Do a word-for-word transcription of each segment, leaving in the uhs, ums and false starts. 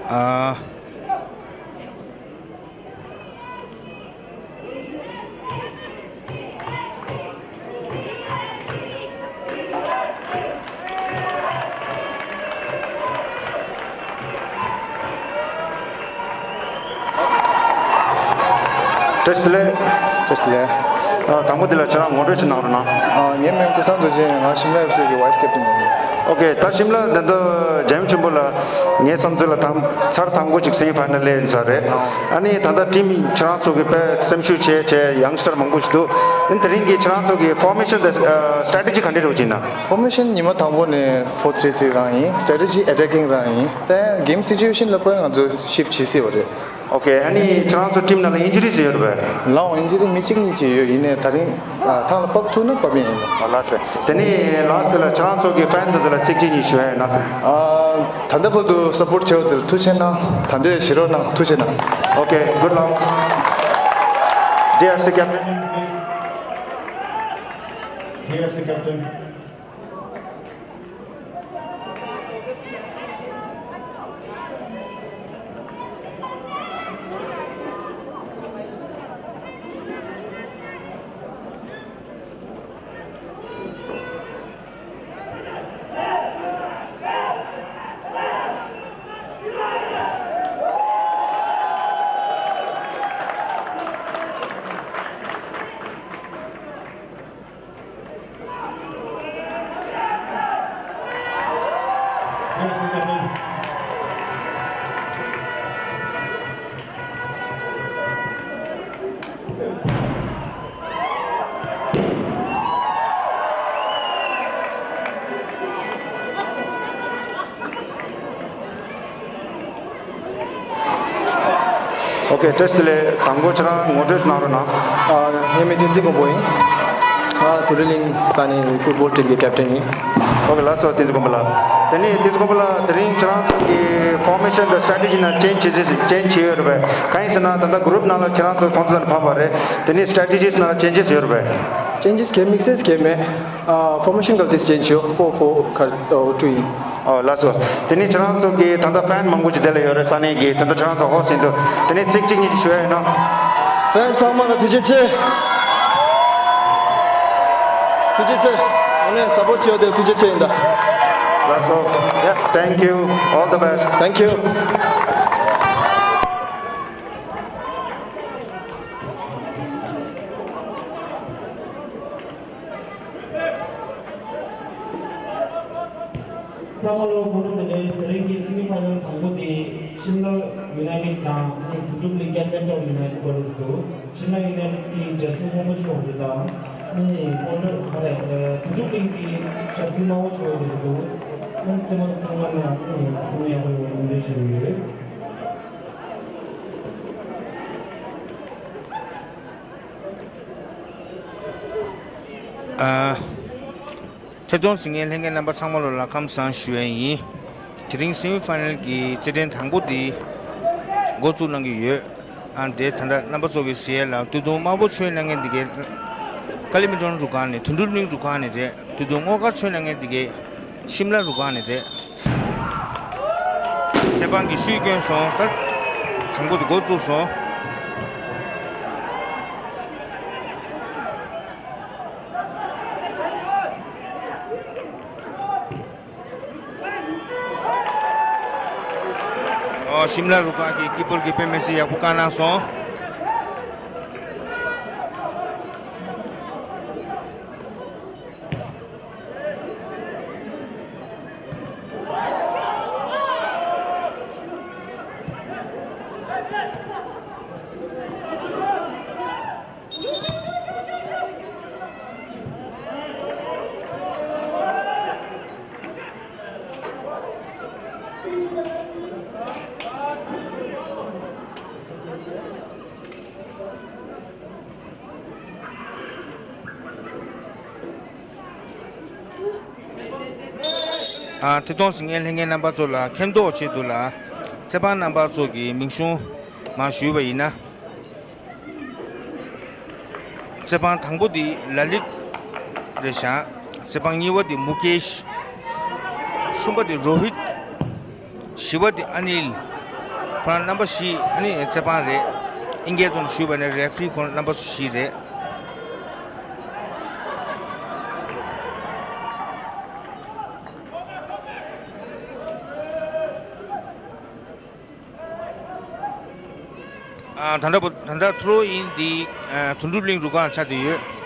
ཨ། བཀྲ་ཤིས་བདེ་ལེགས། བཀྲ་ཤིས་བདེ་ལེགས། ཨ། དང་པོ་དེ་ལ་ཁྱེད་རང་ངོ་སྤྲོད་ཅིག་གནང་རོགས་གནང་། ཨ། ངའི་མིང་ཀུན་བཟང་རྡོ་རྗེ་ཡིན། ང་ཤིམ་ལ་ཨེཕ་སི་གི་ཝའི་སི་ཀེབ་ཊེན་ཡིན། ཨོ་ཀེ། ད་ཤིམ་ལ་འདི་འདྲ་འཇམ་ཆུན་པོ་ལ་ངའི་བསམ་ཚུལ་ལ་དང་ཚར་དང་པོ་ཅིག་སེ་མི་ཕའི་ནལ་ལ་ཡིན་ས་རེད། ཨ་ནི་ད་ལྟ་ཊིམ་ཁྱེད་རང་ཚོ་གི་དཔེ་སེམས་ཤུགས་ཆེ་ཆེ་ཡང་སི་ཊར་མང་པོ་ཞིག་འདུག་ཨ་ནི་དེ་རིང་གི་ཁྱེད་རང་ཚོ་གི་ཕོར་མེ་ཤན་དང་སི་ཊེ་རེ་ཊི་ཇི་ག་འདྲ་འདྲ་བོ་ཅིག་ཡིན་ན། ཕོར་མེ་ཤན་ཉི་མ་དང་པོ་ནས་ཕོར་ཐི་རི་ཐི་རི་རང་ཡིན། སི་ཊེ་རེ་ཊི་ཇི་ཨེ་ཊེ་ཀིང་རང་ཡིན། ད་གེམ་སི་ཅུ་ཨེ་ཤན་ལ་དཔེ་ང་ཚོ་ཤིབ་བྱེད་སྲིད་པ་རེད། ཨོ་ཀེ། ཨ་ནི་ཁྱེད་རང་ཚོ་ཊིམ་ནང་ལ་ཨིན་ཇུ་རི་ཟེར་ཡོད་རེད་པས། ལའོ། ཨིན་ཇུ་རི་མི་གཅིག་གཉིས་ཅིག་ཡོད། ཡིན་ནའི་ད་རིང་ཨ་ཐང་ལ་བབས་ཐུབ་ན་བབས་ཡིན། ཨ། ལགས་སོ། དེ་ནས་ལཱ་སི་ཊི་ལ་ཁྱེད་རང་ཚོ་གི་ཕེན་དེ་ཚོ་ལ་ཚིག་གཅིག་གཉིས་ཞུ་ཡ་ཡོད་ན། ཨ། ད་ལྟ་བར་དུ་སབ་པོར་བྱས་པ་དེར་ཐུགས་རྗེ་གནང་། ད་འདོད་བཞེས་རོགས་གནང་། ཐུགས་རྗེ་གནང་། ཨོ་ཀེ། Good luck. D R C captain, please. D R C captain. ཨོ་ཀེ། བཀྲ་ཤིས་བདེ་ལེགས། དང་པོ་ཁྱེད་རང་ངོ་སྤྲོད་གནང་རོགས་གནང་། ཨ། ངའི་མིང་བསྟན་འཛིན་མགོན་པོ་ཡིན། ང་དུང་འབྲུག་གླིང་ས་གནས་ཕུཊ་བོལ་ཊིམ་གྱི་ཀེབ་ཊེན་ཡིན། ཨོ་ཀེ། ལགས་སོ། བསྟན་འཛིན་མགོན་པོ་ལགས། དེ་ནས་བསྟན་འཛིན་མགོན་པོ་ལགས། དེ་རིང་ཁྱེད་རང་ཚོ་གི་ཕོར་མེ་ཤན་དང་སི་ཊེ་རེ་ཊི་ཇི་ནང་ཅེན་ཇི་བྱེད་ཅེན་ཇི་བྱེད་ཡོད་རེད་པས། གང་ཡིན་ཟེར་ན་ད་ལྟ་གུ་རུབ་ནང་ལ་ཁྱེད་རང་ཚོ་ཁོང་ཚོ་ཚོ་ཕབ་པ་རེད། དེ་ནས་སི་ཊེ་རེ་ཊི་ཇིས་ནང་ལ་ཅེན་ཇི་ཡོད་རེད་པས། ཅེན་ཇི་གལ་མིག་སེ་ཇི་གལ་མེད། ཨ། ཕོར་མེ་ཤན་གལ་ཏིས་ཅེན་ཇི་ཡོད། ཕོར་ཕོར་ཁར་ཨོ་ཊུ་ཡིན། ཨོ། ལགས་སོ། དེ་ནས་ཁྱེད་རང་ཚོ་གི་ད་ལྟ་ཕེན་མང་པོ་ཅིག་དེ་ལ་ཡོད་རེད། ས་གནས་ཀྱི་དེ་འདྲ་ཁྱེད་རང་ཚོ་ཧོ་སི་ཡིན་འདུག་དེ་ནས་ཚིག་གཅིག་གཉིས་ཅིག་ཞུ་ཡ་ཡིན་ན། ཕེན་ཚང་མ་ལ་ཐུགས་རྗེ་ཆེ། ཐུགས་རྗེ་ཆེ། ཨ་ནི་སབ་པོར་ཊི་བྱས་པ་དེར་ཐུགས་རྗེ་ཆེ་ཡིན་ད། ལགས་སོ། Yeah, thank you. All the best. Thank you. ཚང་མ་ལོ་དགུང་ལོ་དེ་ནས་དེ་རིང་གི་སེ་མི་ཕ་ནལ་དང་པོ་དེ་ཤིམ་ལ་ཡུ་ནའི་ཊེཌ་དང་ནི་དུང་སྒྲུབ་གླིང་ཀེན་མེན་ཊོན་ཡུ་ནའི་ཊེཌ་བར་དུ་འདུག་ཤིམ་ལ་ཡུ་ནའི་ཊེཌ་དེ་ཇར་སི་སྔོན་པོ་ཆོག་རེད་དང་ནི་ཀོན་ཊར་ཧ་རེ་དུང་སྒྲུབ་གླིང་གི་ཇར་སི་དམར་པོ་ཆོག་རེད་འདུག་ཨང་ཚང་མ་ཚང་མ་ལ་ནི་སེ་མི་ཡག་པོ་ཡོང་འདོད་ཞུ་གི་ཡོད། ཨ། ཐད་གཏོང་གཟིགས་མཁན་ལྷན་རྒྱས་རྣམ་པ་ཚང་མ་ལོ་ལ་ཁམས་བཟང་ཞུ་ཡ་ཡིན། དེ་རིང་སེ་མི་ཕ་ནལ་གྱི་རྩེད་འགྲན་དང་པོ་འདི་འགོ་བཙུགས་གནང་གི་ཡོད། ཨ། དེ་ད་ལྟ་རྣམ་པ་ཚོ་གིས་གཟིགས་ཡ་ལ་སྟོད་ཐུང་དམར་པོ་ཆོས་གནང་མཁན་འདི་གའི་ཀ་ལི་མི་ཀྲོན་རུ་ཁག་ནས། དུང་སྒྲུབ་གླིང་རུ་ཁག་ནས་རེད། སྟོད་ཐུང་སྔོ་དཀར་ཆོས་གནང་མཁན་འདི་གའི་ཤིམ་ལ་རུ་ཁག་ནས་རེད། རྩེད་པང་གི་ཤུལ་བསྐྱོན་སོང་། ད་དང་པོ་དེ་འགོ་བཙུགས་སོང་། ཨོ། ཤིམ་ལ་རུ་ཁག་གི་ཀི་པར་གྱིས་དཔེ་མི་སྲིད་ཡག་པོ་བཀག་གནང་སོང་། ཨ། ཐད་གཏོང་གཟིགས་མཁན་ལྷན་རྒྱས་རྣམ་པ་ཚོ་ལ་མཁྱེན་རྟོགས་ཆེད་དུ་ལ། རྩེད་པ་རྣམ་པ་ཚོ་གི་མིང་གཞུང་མར་ཞུས་པ་ཡིན་ན། རྩེད་པ་དང་པོ་དེ་ལ་ལིད་རེད་ཤག་རྩེད་པ་གཉིས་པ་དེ་མུ་ཀེཤ། གསུམ་པ་དེ་རོ་ཧིད། བཞི་པ་དེ་ཨ་ནིལ། ཁོ་རང་རྣམ་པ་བཞི་ཨ་ནི་རྩེད་འཕང་རེད། ཨིན་སྐད་ཐོག་ནས་ཞུས་པ་ནི་རེ་ཕི་རི་ཁོ་རང་རྣམ་པ་བཞི་རེད། ཨ། ད་ལྟ་བུ་ད་ལྟ་ཐུ་རོ་ཨིན་འདི་ཨ་དོན་གྲུབ་གླིང་རུ་ཁག་ཆགས་བསྡད་ཡོད།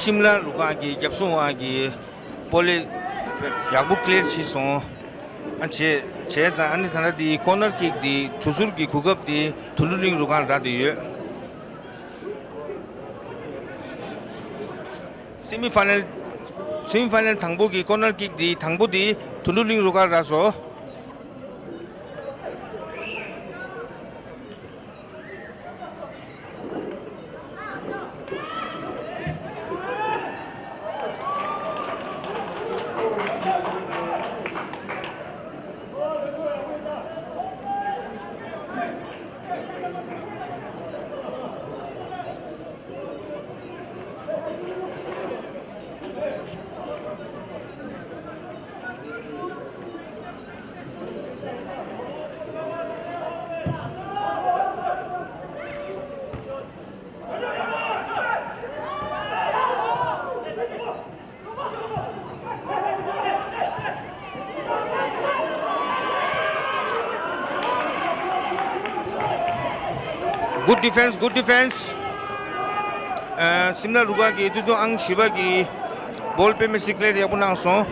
ཤིམ་ལ་རུ་ཁག་གི་རྒྱབ་སྲུང་བ་གི་སྤོ་ལེ་ཡག་པོ་ཀི་ལི་ཡར་བྱས་སོང་། ཨ་བྱས་བྱས་ཙང་ཨ་ནི་ད་ལྟ་འདི་ཀོར་ནར་ཀིག་འདི་གྲུ་ཟུར་གྱི་གོ་སྐབས་འདི་དོན་གྲུབ་གླིང་རུ་ཁག་ལ་རག་བསྡད་ཡོད། སེ་མི་ཕ་ནལ། སེ་མི་ཕ་ནལ་དང་པོ་གི་ཀོར་ནར་ཀིག་འདི་དང་པོ་འདི་དོན་གྲུབ་གླིང་རུ་ཁག་ལ་རག་སོང་། Good defense, good defense. ཨ། སིམ་ལ་རུ་ཁག་གི་ཏུ་ཏུ་ཨང་བཞི་པ་གིས་བོལ་དཔེ་མི་སྲིད་ཀི་ལི་ཡར་ཡག་པོ་གནང་སོང་།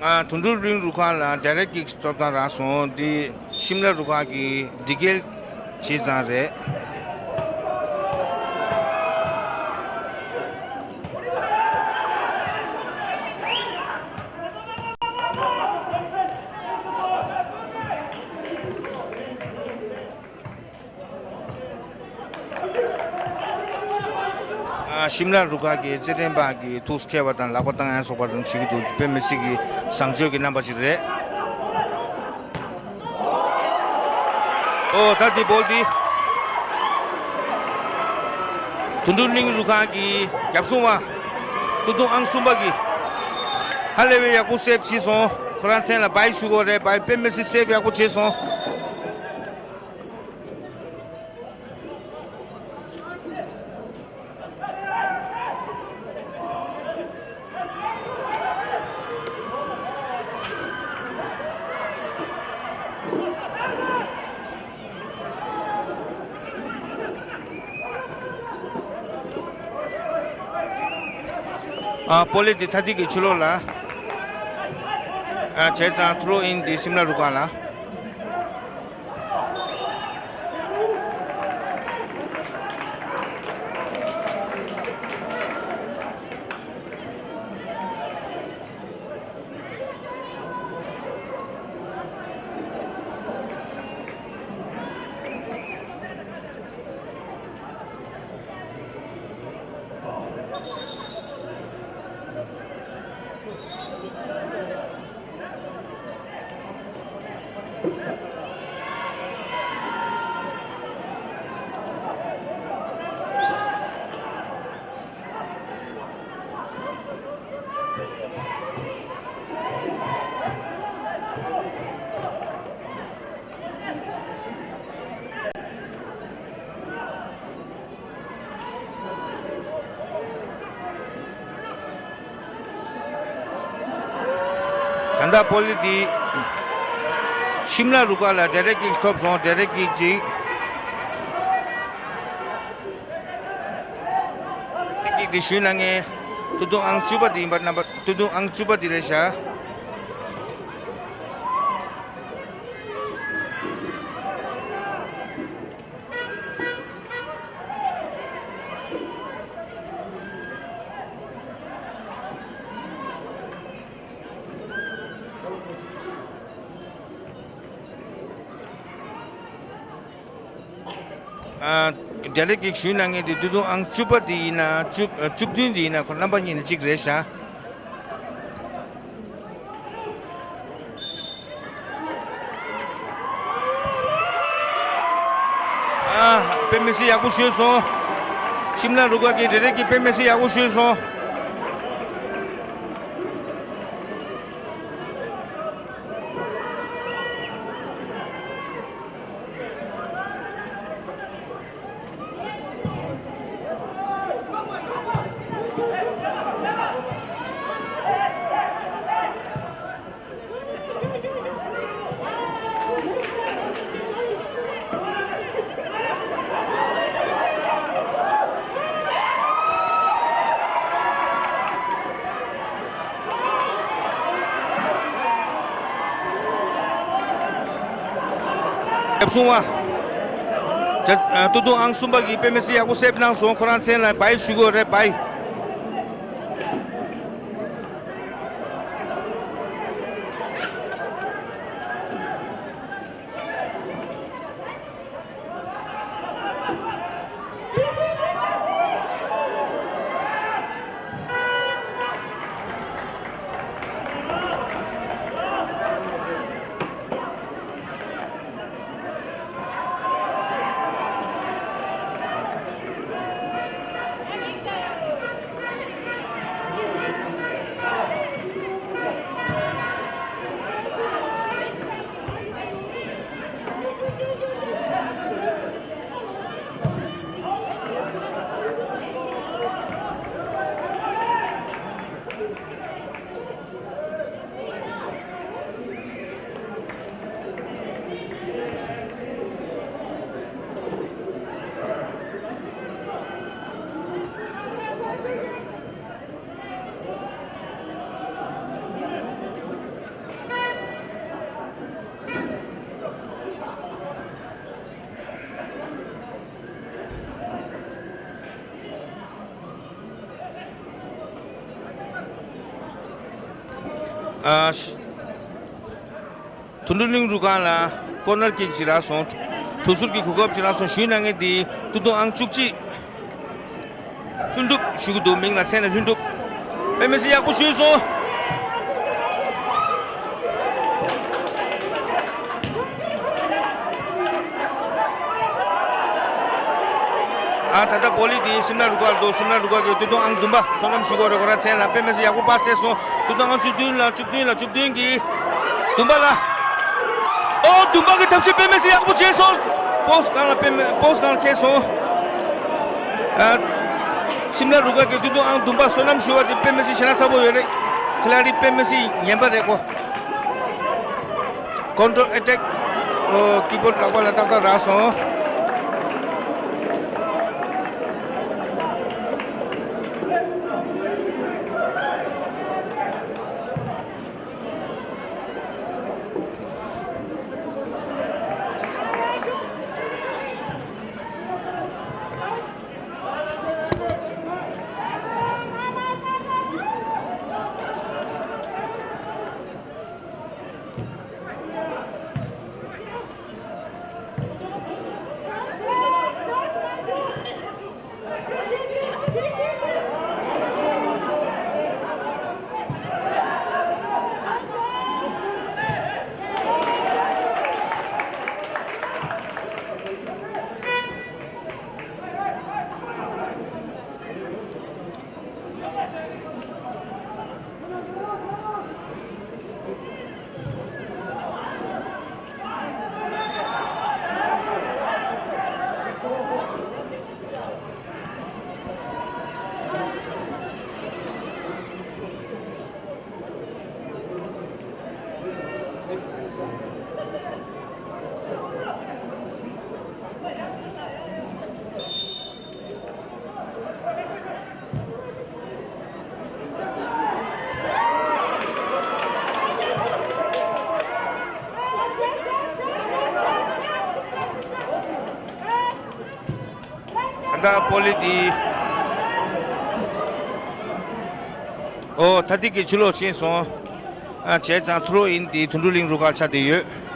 ཨ། དོན་གྲུབ་གླིང་རུ་ཁག་ལ་ཌའི་རེག་ཀིག་སློབ་སྟངས་རག་སོང་། འདི་ཤིམ་ལ་རུ་ཁག་གི་འདི་གལ་ཇི་ཙམ་རེད། ཤིམ་ལ་རུ་ཁག་གི་རྩེད་འགྲན་པ་གི་ཐུགས་ཁེལ་བ་དང་ལག་པ་བཏང་ཡ་སོགས་པ་རང་བྱེད་ཀྱི་འདུག་དཔེ་མི་སྲིད་ཀྱི་བཟང་སྤྱོད་ཀྱི་རྣམ་པ་ཞིག་རེད། ཨོ་ད་འདི་བོལ་འདི། དོན་གྲུབ་གླིང་རུ་ཁག་གི་རྒྱབ་སྲུང་བ་ཏུ་ཏུང་ཨང་གསུམ་པ་གི་ཧ་ལས་པའི་ཡག་པོ་སེབ་བྱས་སོང་། ཁོ་རང་མཚན་ལ་བའི་ཞུ་དགོས་རེད། བའི་དཔེ་མི་སྲིད་སེབ་ཡག་པོ་བྱས་སོང་། ཨ། པོ་ལེ་འདི་ཐ་ཐིག་གི་ཕྱི་ལོགས་ལ། ཨ། བྱས་ཙང་ཐུ་རོ་ཨིན་འདི་ཤིམ་ལ་རུ་ཁག་ལ། ད་ལྟ་བོ་ལི་འདི་ཤིམ་ལ་རུ་ཀ་ལ་ཌའི་རེག་ཀིག་ཐོབ་སོང་། ཌའི་རེག་ཀིག་ཅིག་ཌའི་རེག་ཀིག་འདི་ཞུས་གནང་མཁན་ཏུ་ཏུང་ཨང་བཅུ་པ་འདི་ཡིན་པ། རྣམ་པ་ཏུ་ཏུང་ཨང་བཅུ་པ་འདི་རེད་ཤག་ཨ། ཌའི་རེག་ཀིག་ཞུས་གནང་མཁན་དེ་ཏུ་ཏུང་ཨང་བཅུ་པ་དེ་ཡིན་ན། བཅུ་ཨ། བཅུ་བདུན་དེ་ཡིན་ན། ཁོ་རྣམ་པ་གཉིས་ནས་གཅིག་རེད་ཤག་ཨ། དཔེ་མི་སྲིད་ཡག་པོ་ཞུས་སོང་། ཤིམ་ལ་རུ་ཀ་གི་ཌའི་རེག་ཀིག་དཔེ་མི་སྲིད་ཡག་པོ་ཞུས་སོང་། རྒྱབ་སྲུང་བ། ཏུ་ཏུང་ཨང་གསུམ་པ་གིས་དཔེ་མི་སྲིད་ཡག་པོ་སེབ་གནང་སོང་། ཁོ་རང་མཚན་ལ་བའི་ཞུ་དགོས་རེད། བའི། ཨ། ཐུན་ཀྲུང་གླིང་རུ་ཁག་ལ་ཀོར་ནར་ཀིག་ཅིག་རག་སོང་། གྲུ་ཟུར་གྱི་གོ་སྐབས་ཅིག་རག་སོང་། ཞུས་གནང་མཁན་དེ་ཏུ་ཏུང་ཨང་བཅུ་གཅིག་ལྷུན་གྲུབ་ཞུ་གི་འདུག་མིང་ལ་མཚན་ལ་ལྷུན་གྲུབ། དཔེ་མི་སྲིད་ཡག་པོ་ཞུས་སོང་། ཨ། ད་ལྟ་བོ་ལི་དེ་ཤིམ་ལ་རུ་ཁག་ལ་འདུག་ཤིམ་ལ་རུ་ཁག་གི་ཏུ་ཏུང་ཨང་བདུན་པ་བསོད་ནམས་ཞུ་དགོས་རེད། ཁོ་རང་མཚན་ལ། དཔེ་མི་སྲིད་ཡག་པོ་པཱ་སི་སྤྲད་སོང་། ཏུ་ཏུང་ཨང་བཅུ་བདུན་ལ། བཅུ་བདུན་ལ། བཅུ་བདུན་གྱིས་བདུན་པ་ལ། ཨོ། བདུན་པ་གི་ཐབས་ཤེས་དཔེ་མི་སྲིད་ཡག་པོ་བྱས་སོང་། པོ་སི་སྒང་ལ། དཔེ་མི། པོ་སི་སྒང་ལ་འཁེལ་སོང་། ཨ། ཤིམ་ལ་རུ་ཁག་གི་ཏུ་ཏུང་ཨང་བདུན་པ་བསོད་ནམས་ཞུ་བ་དེ་དཔེ་མི་སྲིད་ཞེ་དྲག་ཚ་པོ་ཡོད་རེད། ཁི་ལ་རི་དཔེ་མི་སྲིད་ངན་པ་རེད་ཁོ། ཀོན་ཊོལ་ཨེ་ཊེག་ཨོ། ཀི་བོར་ཌི་ལག་པ་ལ་ཏག་ཏག་རག་སོང་། པོ་ལི་འདི། ཨོ་ཐ་ཏིག་གི་ཕྱི་ལོགས་ཕྱིན་སོང་། ཨ་བྱས་ཙང་ཐུ་རོ་ཨིན་འདི་དོན་གྲུབ་གླིང་རུ་ཁག་ཆགས་བསྡད་ཡོད།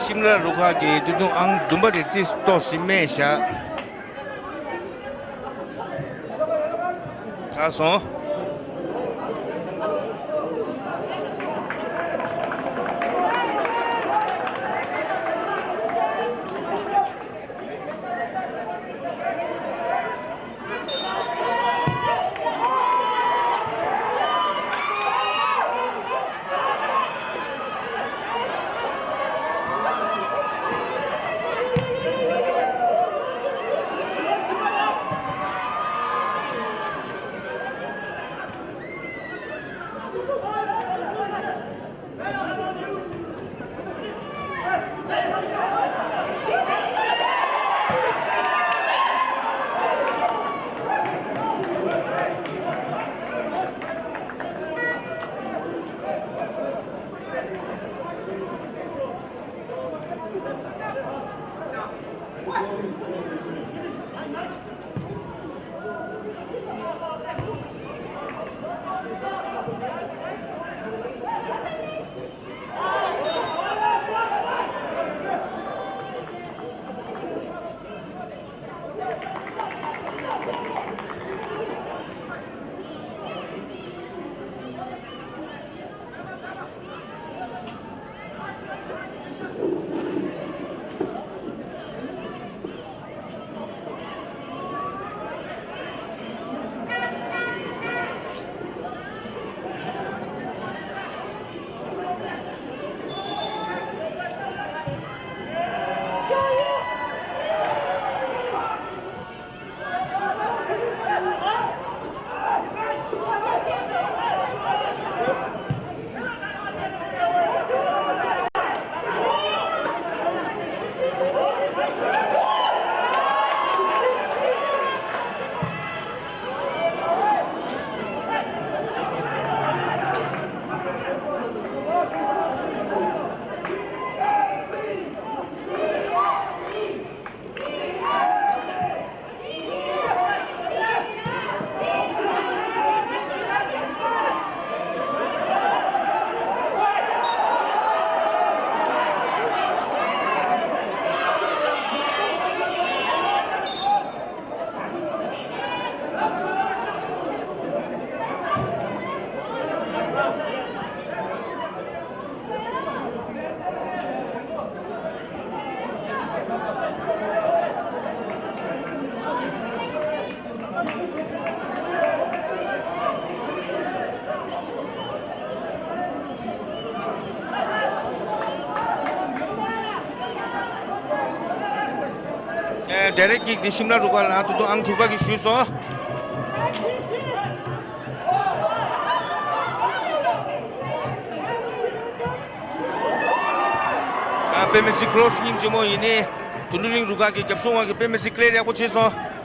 ཤིམ་ལ་རུ་ཁག་གི་སྟོད་ཐུང་ཨང་བདུན་པ་དེ་ཏིས་ཏོག་ཞིམ་མེད་བཞག་དྲག་སོང་། ཨེ། ཌའི་རེག་ཀིག་འདི་ཤིམ་ལ་རུ་ཁག་ལ་ད་དུང་ཨང་དྲུག་པ་གིས་གཞུས་སོང་། ཨ། དཔེ་མི་སྲིད་ཁོ་རོ་སི་སྙིང་རྗེ་མོ་ཡིན་ནི། དོན་གྲུབ་གླིང་རུ་ཁག་གི་རྒྱབ་སྲུང་བ་གིས་དཔེ་མི་སྲིད་ཀི་ལི་ཡར་ཡག་པོ་བྱས་སོང་།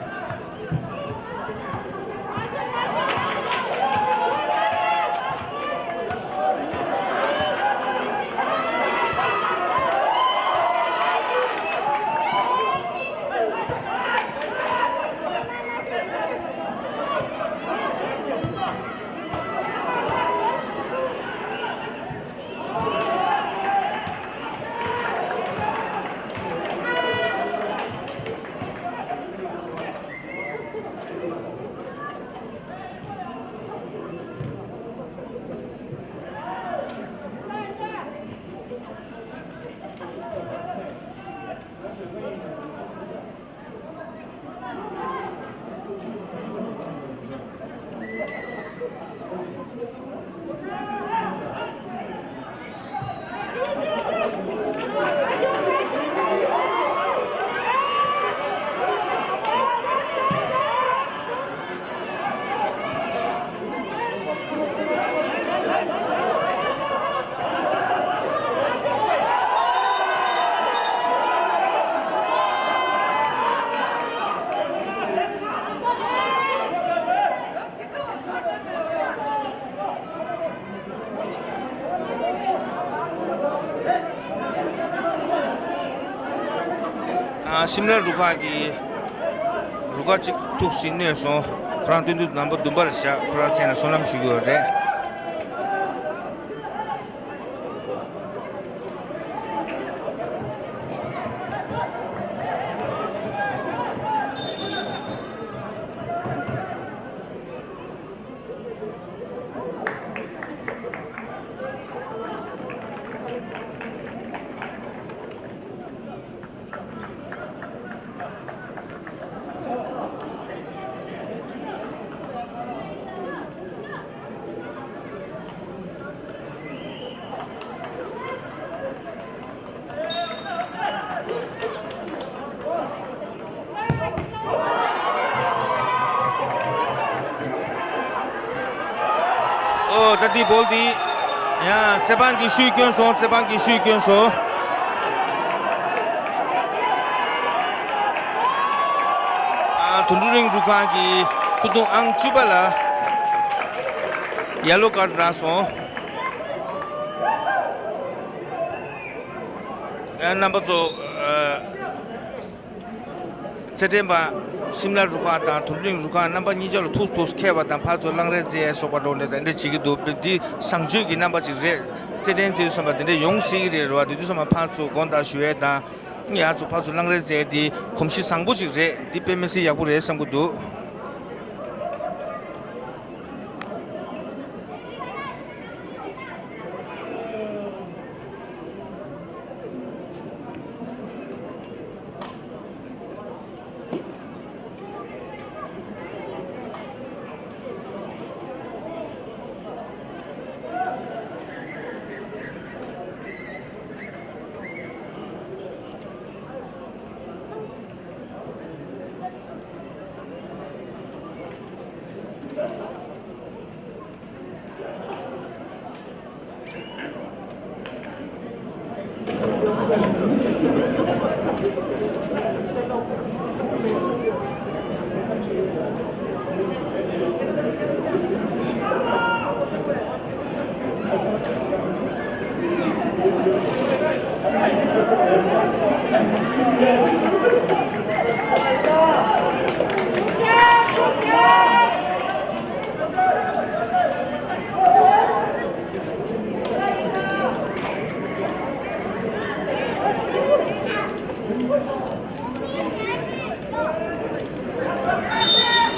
ཨ། ཤིམ་ལ་རུ་ཁག་གི་རུ་ཁག་ཅིག་ཐུགས་སུ་གནོད་སོང་། ཁོ་རང་སྟོན་དུས་ནམ་བར་བདུན་པར་བཞག་ཁོ་རང་མཚན་ལ་བསོད་ནམས་ཞུ་གི་ཡོད་རེད། ཨོ། ད་འདི་བོལ་འདི། ཡ། རྩེད་འབང་གི་ཤུལ་བསྐྱོན་སོང་། རྩེད་འབང་གི་ཤུལ་བསྐྱོན་སོང་། ཨ། དུད་འགྲོ་གླིང་རུ་ཁག་གི་ཐུགས་ཐུང་ཨང་བཅུ་པ་ལ་ཡེ་ལོ་ཀར་རག་སོང་། ཡ། རྣམ་པ་ཚོ། ཨ། རྩེད་འགྲན་པ་ཤིམ་ལ་རུ་ཁག་དང་དུད་འགྲོ་གླིང་རུ་ཁག་རྣམ་པ་གཉིས་ཆ་ལ་ཐུགས་ཐུགས་མཁས་པ་དང་ཕར་ཚུར་གླང་རི་རྩེད་སོགས་པ་འགྲོ་འདྲ་དེ་འདྲ་བྱེད་ཀྱི་འདུག་དཔེ་འདི་བཟང་སྤྱོད་ཀྱི་རྣམ་པ་ཅིག་རེད། རྩེད་འགྲན་དུས་ཙམ་པ་དེ་འདྲ་ཡོང་སྲིད་ཀྱི་རེད། རེད་བ། དེ་དུས་ཙམ་པ་ཕར་ཚུར་དགོང་དག་ཞུ་ཡས་དང་། ཡར་ཚུར་ཕར་ཚུར་གླང་རི་རྩེད་དེ་གོམས་གཤིས་བཟང་པོ་ཅིག་རེད། འདི་དཔེ་མི་སྲིད་ཡག་པོ་རེད་བསམ་གྱི་འདུག་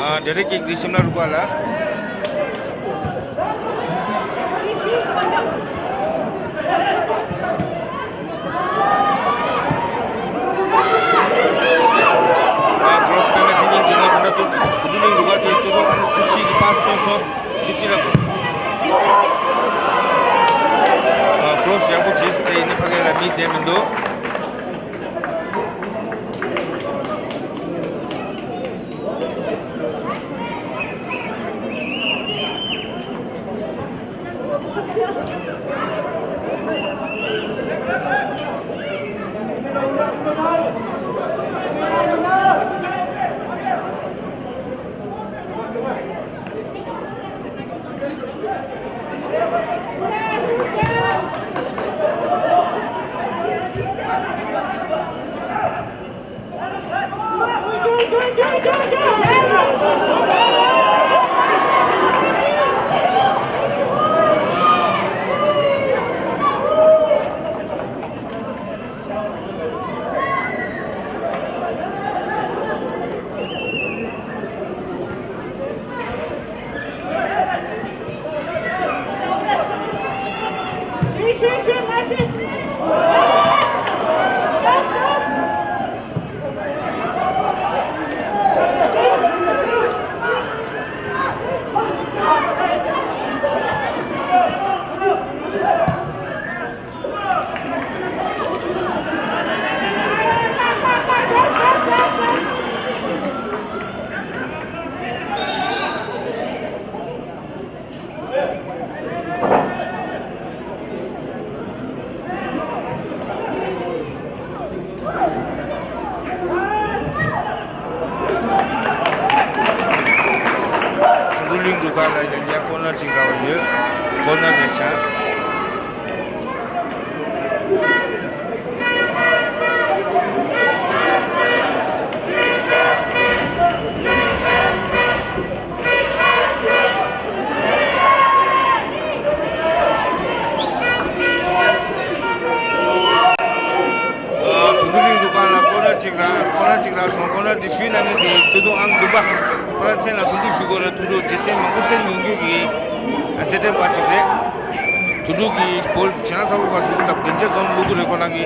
ཨ། ཌི་རེག་ཀིག་འདི་ཤིམ་ལ་རུ་ཁག་ལ། ཨ། ཀོ་རོ་སི་དཔེ་མི་སྲིད་སྙིང་རྗེ་མོ། དེ་འདྲ་དུད་འགྲོ་གླིང་རུ་ཁག་གི་དུད་འགྲོ་ཨང་བཅུ་བཞི་གི་པཱ་སི་བཏོན་སོང་། བཅུ་བཞི་ལ། ཨ། ཀོ་རོ་སི་ཡག་པོ་བྱས་ཏེ་ཡིན་ན་ཕ་གི་ལ་མི་བསྡད་མི་འདུག་དུད་འགྲོ་གླིང་རུ་ཁག་ལ་ཡང་བསྐྱར་ཀོར་ནར་ཅིག་རག་པ་ཡོད། ཀོར་ནར་རེད་ཤག་གཅིག་ར་ཁོ་ན་གཅིག་ར་སོང་། ཁོ་ན་དེ་ཞུས་ན་ངེད་ཀྱི་སྟོད་ཐུང་ཨང་བདུན་པ་ཁོ་ར་མཚན་ལ་ཐུགས་རྗེ་ཞུ་དགོས་རེད། ཐུགས་རྗེ་རྗེས་སེམས་མང་པོ་བཙལ་ཡོང་རྒྱུ་གི་རྩེད་འགྲན་པ་གཅིག་རེད། དུད་འགྲོ་གི་བོལ་ཇི་ན་ཚ་བོ་ག་ཞུ་གི་ད་བདེན་ཆ་ཙམ་བླུག་གི་རེད་ཁོ་རང་གི།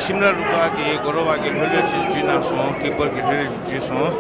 ཤིམ་ལ་རུ་ཁག་གི་གོ་རོ་བ་གི་ལྷོད་ལྷོད་ཅིག་འཇུས་གནང་སོང་། ཀི་པར་གི་ལྷོད་ལྷོད་ཅིག་འཇུས་སོང་།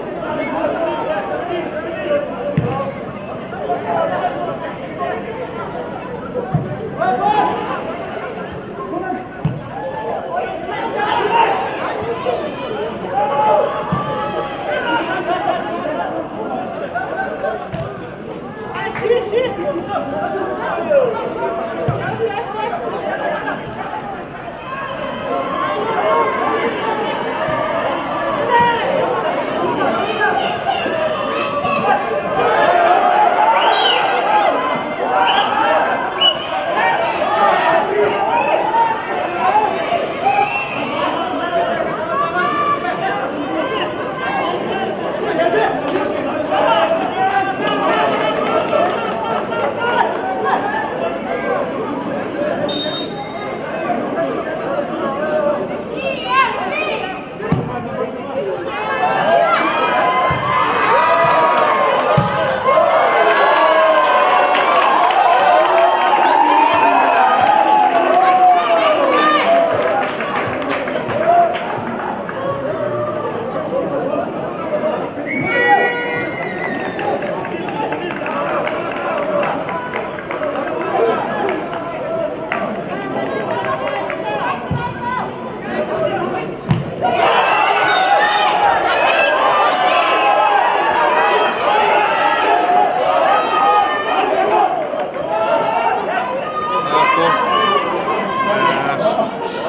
ཨ་ཏོག་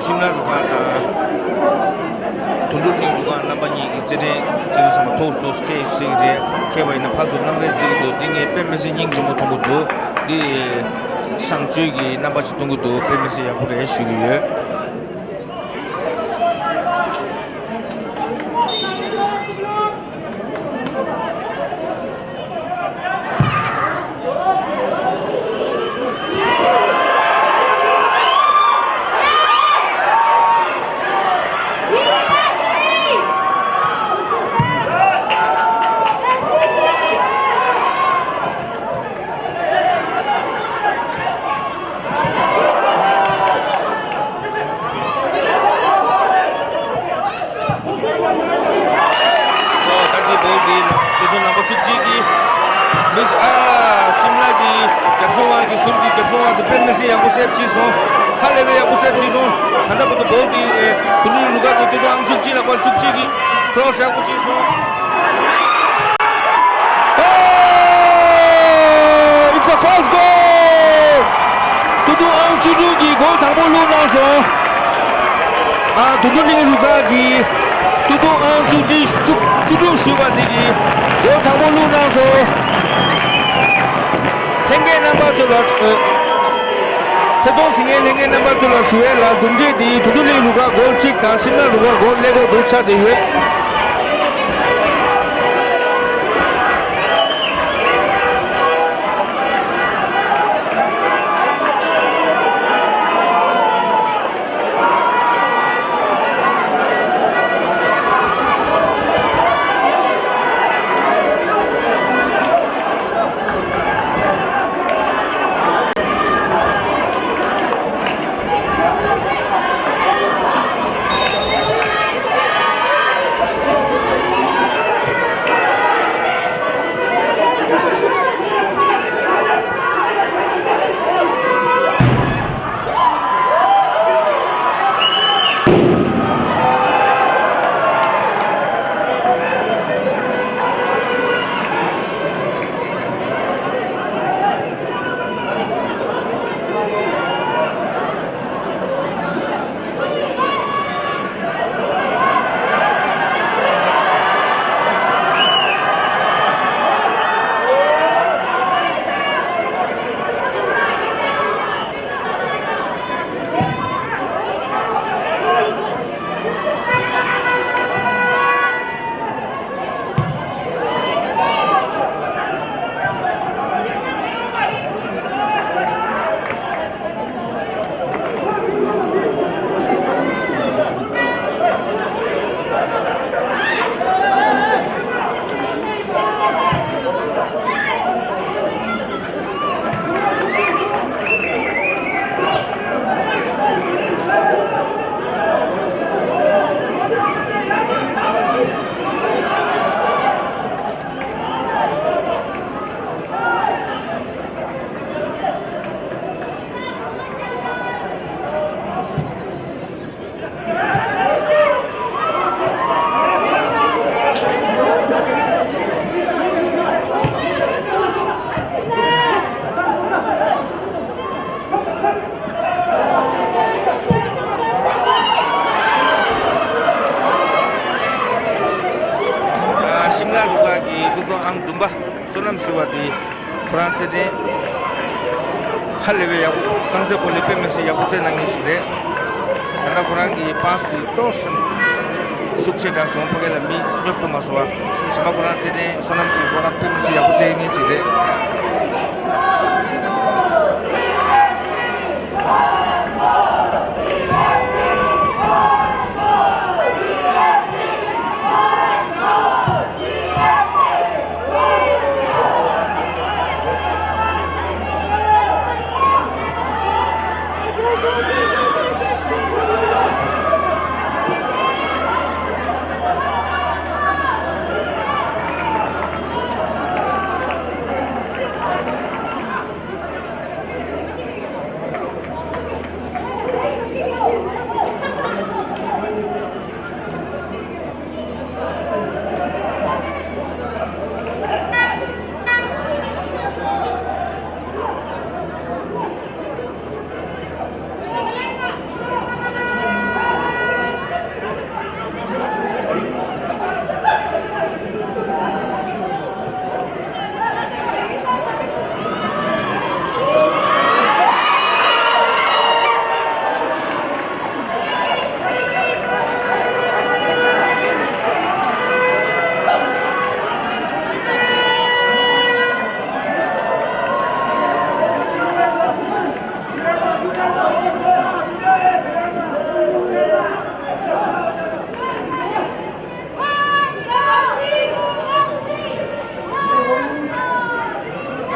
ཤིམ་ལ་རུ་ཁག་དང་དོན་གྲུབ་གླིང་རུ་ཁག་རྣམ་པ་གཉིས་ཀྱི་རྩེད་འགྲན་རྩེད་དུས་ཙམ་པ་ཐོག་ཏུ་ཁེལ་སྲིད་ཀྱི་རེད། ཁེལ་བ་ཡིན་ན་ཕར་ཚུར་གླང་རེད་རྩེད་ཀྱི་འདུག་འདི་ངས་དཔེ་མི་སྲིད་སྙིང་རྗེ་མོ་མཐོང་གི་འདུག་འདི་བཟང་སྤྱོད་ཀྱི་རྣམ་པ་ཞིག་མཐོང་གི་འདུག་དཔེ་མི་སྲིད་ཡག་པོ་རེད་ཞུ་གི་ཡོད། ཨོ་ད་འདི་བོལ་འདི་ལ་དེ་ཚོ་ནམ་པ་བཅུ་གཅིག་གི་མིས་ཨ་ཤིམ་ལ་གི་རྒྱབ་སོང་བ་གི་ཟུར་གི་རྒྱབ་སོང་བ་དེ་དཔེ་མི་སྲིད་ཡག་པོ་སེབ་བྱས་སོང་། ཧ་ལས་པའི་ཡག་པོ་སེབ་བྱས་སོང་། ད་ལྟ་བར་དུ་བོལ་འདི་ཨེ་དུ་ནུ་རུ་ཀ་གི་དེ་ཚོ་ཨང་བཅུ་གཅིག་ལག་པ་བཅུ་གཅིག་གི་ཁྲོ་སི་ཡག་པོ་བྱས་སོང་། Oh, it's a first goal! ཏུ་ཏུ་ཨང་བཅུ་དྲུག་གིས་གོལ་དང་པོ་བླུགས་གནང་སོང་། ཨ་དུ་ཏུ་གླིང་རུ་ཁག་གིས་ཏུ་ཏུ་ཨང་བཅུ་དྲུག་བཅུ་བཅུ་དྲུག་ཞུས་པ་འདི་གིས་གོལ་དང་པོ་བླུགས་གནང་སོང་། ལྷན་རྒྱས་རྣམ་པ་ཚོ་ལ་ཨ། ཐད་གཏོང་གཟིགས་མཁན་ལྷན་རྒྱས་རྣམ་པ་ཚོ་ལ་ཞུ་ཡས་ལ་གྲུབ་འབྲས་འདི་དུ་ཏུ་གླིང་རུ་ཁག་གོལ་གཅིག་དང་ཤིམ་ལ་རུ་ཁག་གོལ་ཀླད་ཀོར་དུ་ཆགས་བསྡད་ཡོད། ཤིམ་ལ་རུ་ཁག་གི་ཏུ་ཏུ་ཨང་བདུན་པ་བསོད་ནམས་ཞུ་བ་དེ། ཁོ་རང་རྩེད་འགྲན་ཧ་ལས་པའི་ཡག་པོ། རྐང་རྩེད་སྤོ་ལོ་དཔེ་མི་སྲིད་ཡག་པོ་རྩེད་གནང་མཁན་ཞིག་རེད། ད་ལྟ་ཁོ་རང་གི་པཱས་དེ་ཏོག་ཙམ་ཤུགས་ཆེ་དྲགས་སོང་། ཕ་གི་ལ་མི་སྙོབ་ཐུབ་མ་སོང་བ། གཞན་པ་ཁོ་རང་རྩེད་འགྲན་བསོད་ནམས་ཞུ་ཁོ་རང་དཔེ་མི་སྲིད་ཡག་པོ་རྩེད་མཁན་ཞིག་རེད།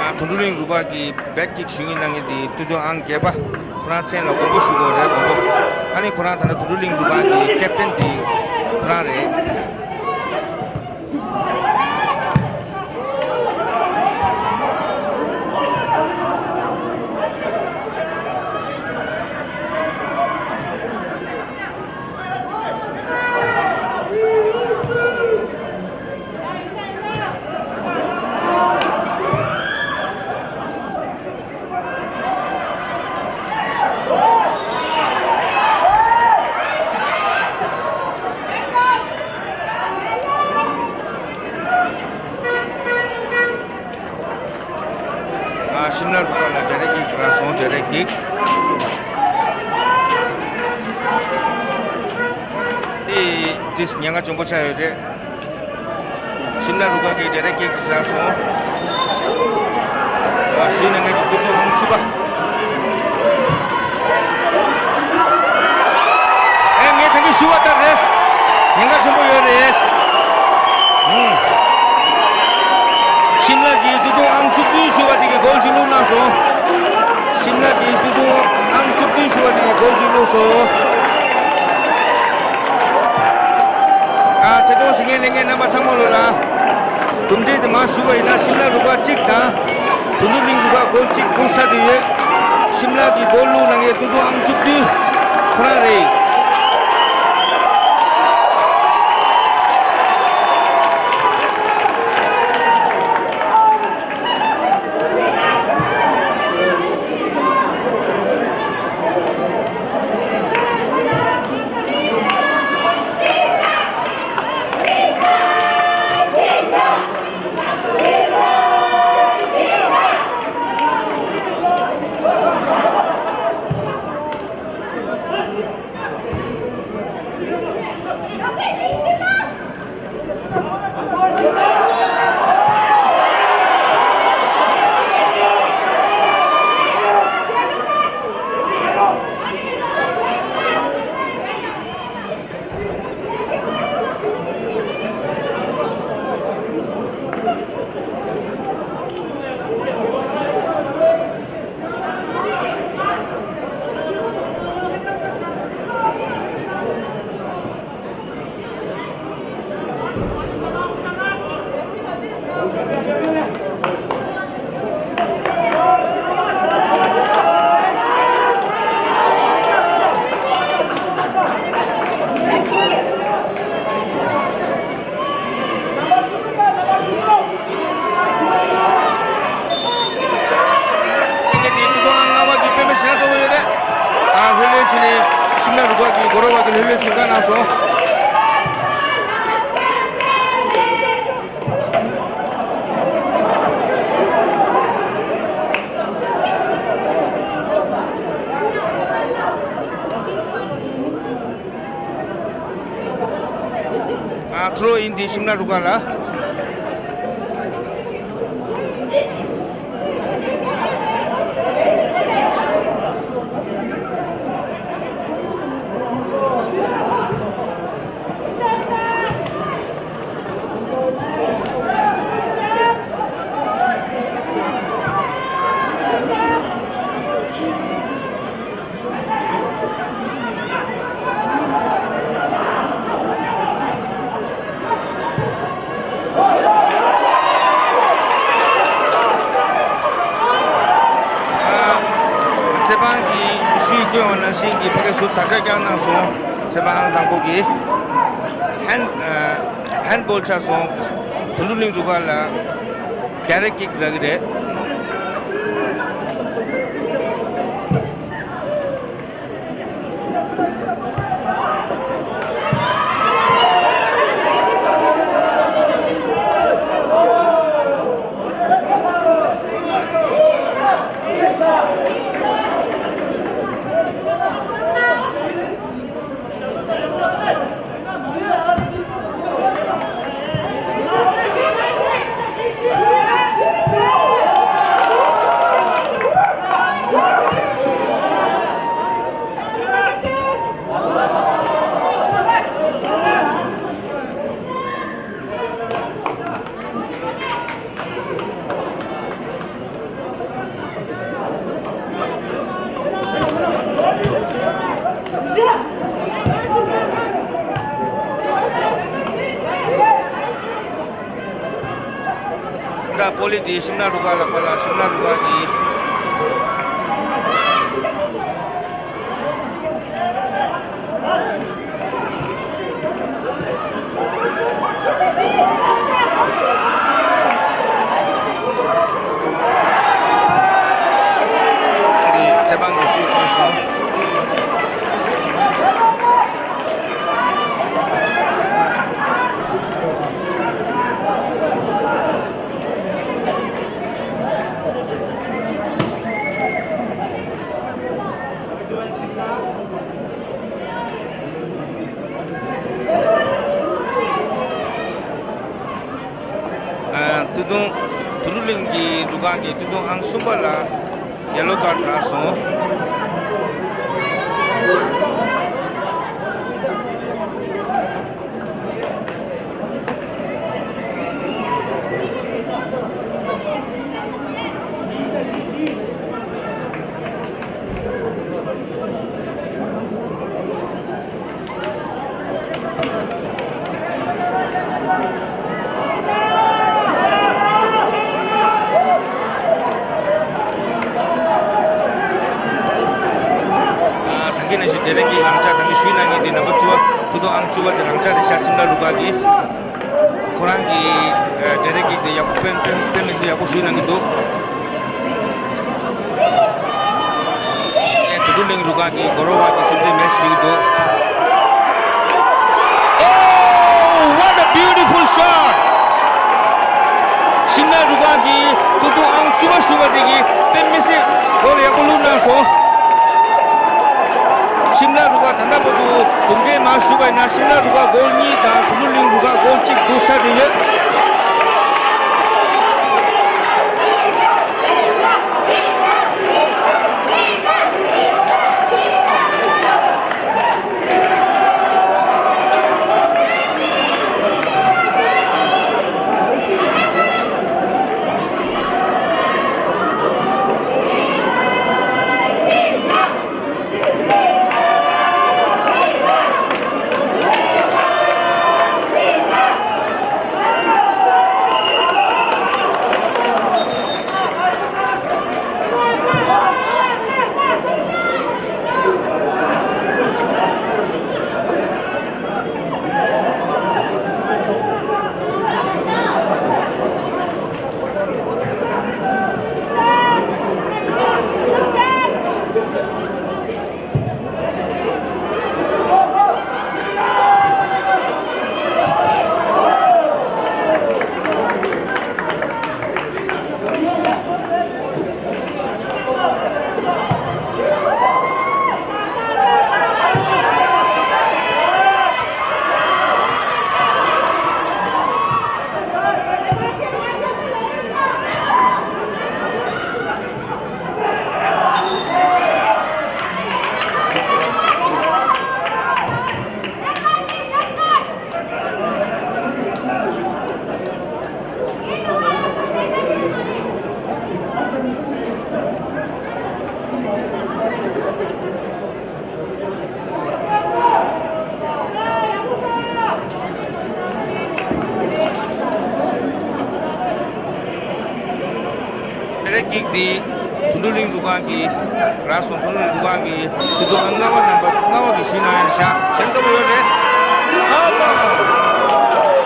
ཨ། དུང་འབྲུ་གླིང་རུ་ཁག་གི་བེག་ཀིག་ཞུ་ཡིན་གནང་མཁན་དེ་ཏུ་ཏུ་ཨང་བརྒྱད་པ། ཁོ་རང་མཚན་ལ་མགོན་པོ་ཞུ་དགོས་རེད། མགོན་པོ། ཨ་ནི་ཁོ་རང་ད་ནི་དུད་འགྲོ་གླིང་རུ་ཁག་གི་ཀེབ་ཏན་དེ་ཁོ་རང་རེད། ཨ། ཤིམ་ལ་རུ་ཁག་ལ་ཌའི་རེག་ཀིག་རག་སོང་། ཌའི་རེག་ཀིག་དེ་དེ་ཉེན་ཁ་ཆེན་པོ་ཆགས་ཡོད་རེད། ཤིམ་ལ་རུ་ཁག་གི་ཌའི་རེག་ཀིག་ཟ་སོང་། ཨ། ཞུས་ནས་ངས་ཀྱི་ཏུ་ཏུ་ཨང་ཆུ་པ། ཨེ། ངས་ད་གིན་ཞུས་པ་ལྟར་རེད། ཉེན་ཁ་ཆེན་པོ་ཡོད་རེད། ཨུམ། ཤིམ་ལ་གི་ཏུ་ཏུ་ཨང་བཅུ་བདུན་ཞུ་བ་དེ་གི་གོལ་གཅིག་བླུགས་གནང་སོང་། ཤིམ་ལ་གི་ཏུ་ཏུ་ཨང་བཅུ་བདུན་ཞུ་བ་དེ་གི་གོལ་གཅིག་བླུགས་སོང་། ཨ། ཐད་གཏོང་གཟིགས་མཁན་ལྷན་རྒྱས་རྣམ་པ་ཚང་མ་ལོ་ལ། གྲུབ་འབྲས་དེ་མར་ཞུས་པ་ཡིན་ན། ཤིམ་ལ་རུ་ཁག་གཅིག་དང་། དུད་འགྲོ་གླིང་རུ་ཁག་གོལ་གཅིག་བླུགས་ཚར་དུ་ཡོད། ཤིམ་ལ་གི་གོལ་བླུགས་གནང་མཁན་ཏུ་ཏུ་ཨང་བཅུ་བདུན་ཁོ་རང་རེད། ངས་དེ་ཏུ་ཏུ་ཨང་ལྔ་པ་གི་དཔེ་མི་སྲིད་ན་གཙོ་བོ་ཡོད་རེད། ཨ། ལྷོད་ལྷོད་བྱས་ནས་ཤིམ་ལ་རུ་ཁག་གི་གོ་རོ་བ་གི་ལྷོད་ལྷོད་བྱས་བཀའ་གནང་སོང་། ཨ། ཐུ་རོ་ཨིན་དི་ཤིམ་ལ་རུ་ཁག་ལ། ཚེ་དཔང་གིས་ཤུལ་བསྐྱོན་པ་ནང་བཞིན་གྱི་ཕ་གི་ཟུར་དར་ཆ་བརྐྱངས་གནང་སོང་། ཚེ་དཔང་དང་པོ་གིས་ཧན་ཧན་བོལ་ཆགས་སོང་། དུད་འགྲོ་གླིང་རུ་ཁག་ལ་ཌའི་རེག་ཀིག་རག་གི་རེད། པོ་ལི་དེ་ཤིམ་ལ་རུ་ཁག་ལག་པ་ལ། ཤིམ་ལ་རུ་ཁག་གི་ཚེ་དཔང་གི་ཤུགས་བཏོན་སོང་། ཨ། སྟོད་ཐུང་། དུ་རུ་གླིང་གི་རུ་ཁག་གིས་སྟོད་ཐུང་ཨང་གསུམ་པ་ལ་ཡེ་ལོ་ཀར་རག་སོང་། ཨ། ད་གིན་ནང་བཞིན་ཌི་རེག་ཀིག་རང་འཇགས། ད་གིན་ཞུས་གནང་མཁན་དེ་ནམ་བར་བཅུ་པ། ཐུག་ཐུག་ཨང་བཅུ་པ་དེ་རང་འཇགས་རེད་ཤག་ཤིམ་ལ་རུ་ཁག་གི། ཁོ་རང་གི་ཨ་ཌི་རེག་ཀིག་དེ་ཡག་པོ་དཔེ་དཔེ་དཔེ་མི་སྲིད་ཡག་པོ་ཞུས་གནང་གི་འདུག་ཨེ། དུ་རུ་གླིང་རུ་ཁག་གི་གོ་རོ་བ་གི་སེམས་ཁྲལ་མེད་ཞུས་ཀྱི་འདུག Oh, what a beautiful shot! ཤིམ་ལ་རུ་ཁག་གི་ཐུག་ཐུག་ཨང་བཅུ་པ་ཞུ་བ་དེ་གིས་དཔེ་མི་སྲིད་གོལ་ཡག་པོ་བླུགས་གནང་སོང་། ཤིམ་ལ་རུ་ཁག་ད་ལྟ་བར་དུ་གྲུབ་འབྲས་མར་ཞུས་པ་ཡིན་ན། ཤིམ་ལ་རུ་ཁག་གོལ་གཉིས་དང་དུ་རུ་གླིང་རུ་ཁག་གོལ་གཅིག་བསྡུར་ས་དེ་ཡོད། ཌི་རེག་ཀིག་འདི་དུ་འགྲོ་གླིང་རུ་ཁག་གི་རག་སོང་། དུ་འགྲོ་གླིང་རུ་ཁག་གི་དུས་ཚོད་ལྔ་པ་རྣམ་པ་ལྔ་པ་གི་ཞུས་གནང་ཡ་རེད་ཤག་ཞན་ཙམ་ཡོད་རེད། ཨ་མ།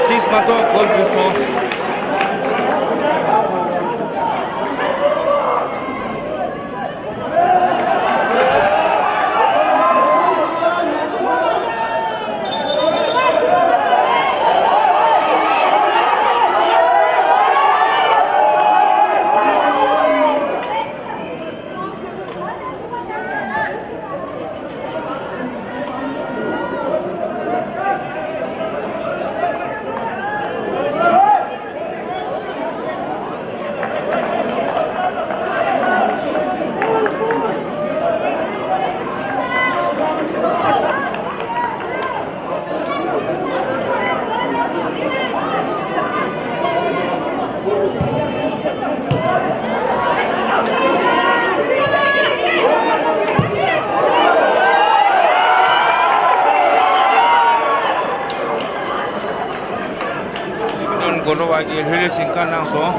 ཏིས་མ་གཏོགས་གོལ་འཇུས་སོང་། ལིབ་ཏོན་གོ་ལོ་བ་གིས་ལྷོད་ལྷོད་ཕྱིན་བཀའ་གནང་སོང་།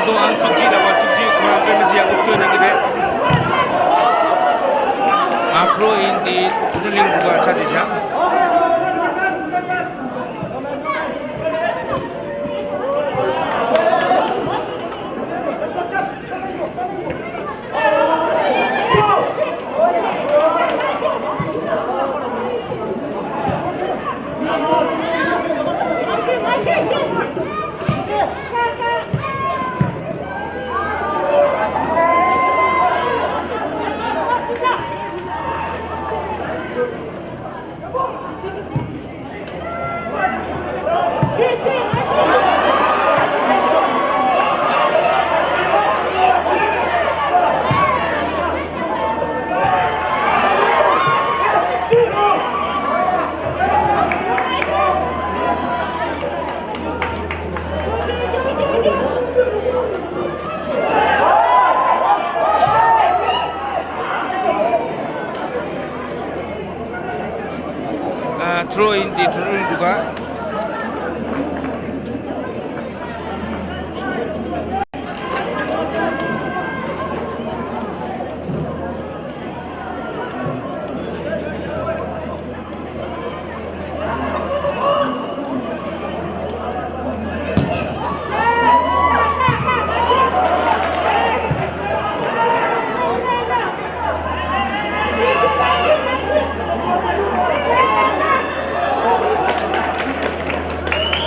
ཏུ་ཨང་བཅུ་གཅིག་ལ་བ་བཅུ་གཅིག་ཁོ་རང་དཔེ་མི་སྲིད་ཡག་པོ་སྐྱོན་གནང་གི་རེད། ཨ་ཐོ་རོ་ཨིན་དེ་དུ་དུ་ལིང་རུ་བ་ཆ་དེ་བཞག་ཨ། ཐོ་རོ་ཨིན་དེ་དུ་རུ་འགྲོ་ག་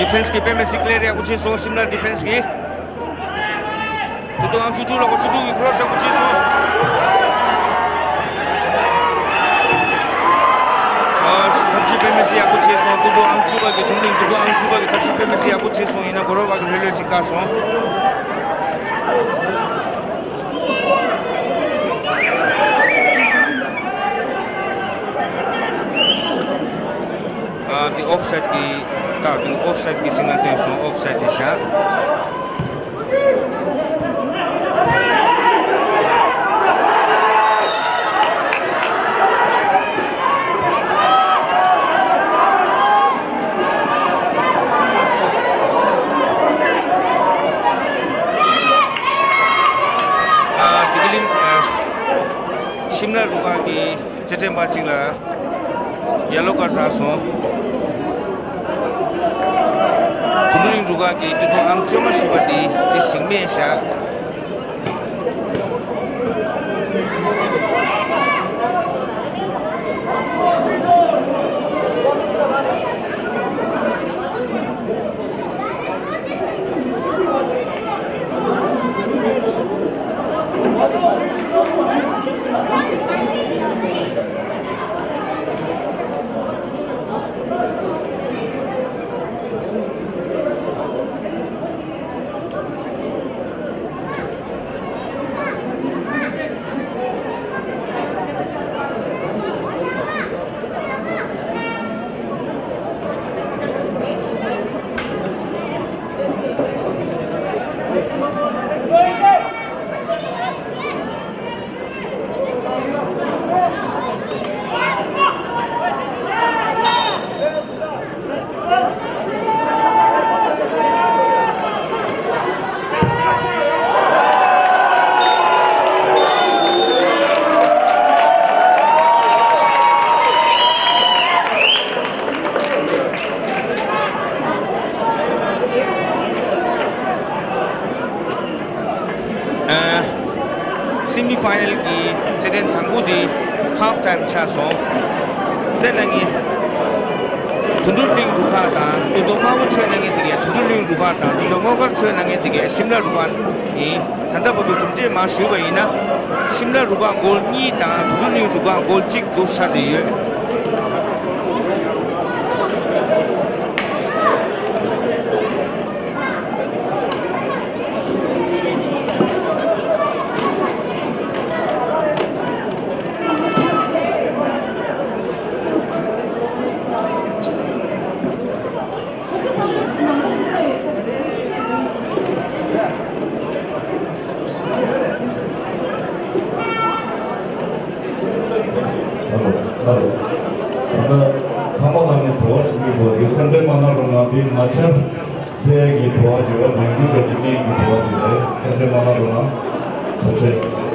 ཌི་ཕེན་སི་གི་དཔེ་མི་སྲིད་ཀི་ལི་ཡར་ཡག་པོ་བྱས་སོང་། ཤིམ་ལ་ཌི་ཕེན་སི་གི། ཏུ་ཏུ་ཨང་བཅུ་དྲུག་ལ་གོ་བཅུ་དྲུག་གི་ཁོ་རོ་སི་ཡག་པོ་བྱས་སོང་། ཨ། ཐབས་ཤེས་དཔེ་མི་སྲིད་ཡག་པོ་བྱས་སོང་། ཏུ་ཏུ་ཨང་བཅུ་པ་གི་དུ་ལིང་ཏུ་ཏུ་ཨང་བཅུ་པ་གི་ཐབས་ཤེས་དཔེ་མི་སྲིད་ཡག་པོ་བྱས་སོང་། ཡིན་ན་གོ་རོ་བ་གི་ལྷོད་ལྷོད་ཅིག་བཀག་སོང་། ཨ། འདི་ཨོཕ་སའིད་ཀྱི། ད་འདི་ཨོཕ་སའིད་ཀྱི་སིག་ནལ་བཏོན་སོང་། ཨོཕ་སའིད་དེ་བཞག་ཨ། འདི་གི་ལིང་། ཨ། ཤིམ་ལ་རུ་ཁག་གི་རྩེད་འགྲན་པ་གཅིག་ལ་ཡེ་ལོ་ཀར་དྲག་སོང་། དུ་དུ་ལིང་རུ་ཁག་གི་ཏུ་ཏུ་ཨང་བཅོ་ལྔ་ཞུས་པ་དེ་དེ་ཞིག་མེད་བཞག་ཨ། སེ་མི་ཕའི་ནལ་གྱི་རྩེད་འགྲན་དང་པོ་དེ་ཧབ་ཊའིམ་ཆགས་སོང་། རྩེད་གནང་མཁན་དུད་འགྲོ་གླིང་རུ་ཁག་དང་། ཏུ་ཏུ་དམར་པོ་མཆོད་གནང་མཁན་དེ་གས་དུད་འགྲོ་གླིང་རུ་ཁག་དང་། ཏུ་ཏུ་སྔོ་དཀར་མཆོད་གནང་མཁན་དེ་གས་ཤིམ་ལ་རུ་ཁག་ཡིན། ད་ལྟ་བར་དུ་གྲུབ་འབྲས་མར་ཞུས་པ་ཡིན་ན། ཤིམ་ལ་རུ་ཁག་གོལ་གཉིས་དང་དུད་འགྲོ་གླིང་རུ་ཁག་གོལ་གཅིག་འདུག་ཆགས་བསྡད་ཡོད། ད་ལྟ་ཐ་མ་ལ་ནི་དྲི་བ་ཞིག་ཡོད་པ་རེད། སེམས་ཁྲལ་མ་གནང་རོགས་གནང་། འདི་ན་ཆ་སའི་གི་དྲི་བ་བྱས་པ་འགྲན་རྒྱུ་ག་ཅི་གནས་ཀྱི་དྲི་བ་དེ་རེད། ཕན་ཚུན་མ་ལབ་རོགས་གནང་། ཐུགས་རྗེ་ཆེ།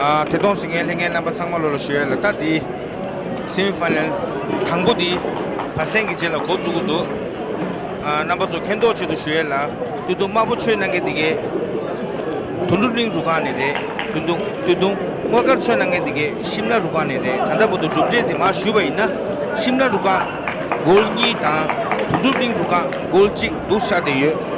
ཨ། ཐད་གཏོང་གཟིགས་མཁན་ལྷན་རྒྱས་རྣམ་པ་ཚང་མ་ལོ་ལ་ཞུ་ཡ་ལ། ད་འདི་སེ་མི་ཕ་ནལ་དང་པོ་འདི་བར་གསེང་གི་རྗེས་ལ་འགོ་བཙུགས་ཀྱི་འདུག་ཨ། རྣམ་པ་ཚོ་མཁྱེན་རྟོགས་ཆེད་དུ་ཞུ་ཡ་ལ། སྟོད་ཐུང་དམར་པོ་ཆོས་གནང་མཁན་འདི་གས་དོན་གྲུབ་གླིང་རུ་ཁག་ནས་རེད། སྟོད་ཐུང་སྟོད་ཐུང་སྔོ་དཀར་ཆོས་གནང་མཁན་འདི་གས་ཤིམ་ལ་རུ་ཁག་ནས་རེད། ད་ལྟ་བར་དུ་གྲུབ་འབྲས་འདི་མར་ཞུས་པ་ཡིན་ན། ཤིམ་ལ་རུ་ཁག་གོལ་གཉིས་དང་དོན་གྲུབ་གླིང་རུ་ཁག་གོལ་གཅིག་འདུག་ཤར་བསྡད་ཡོད།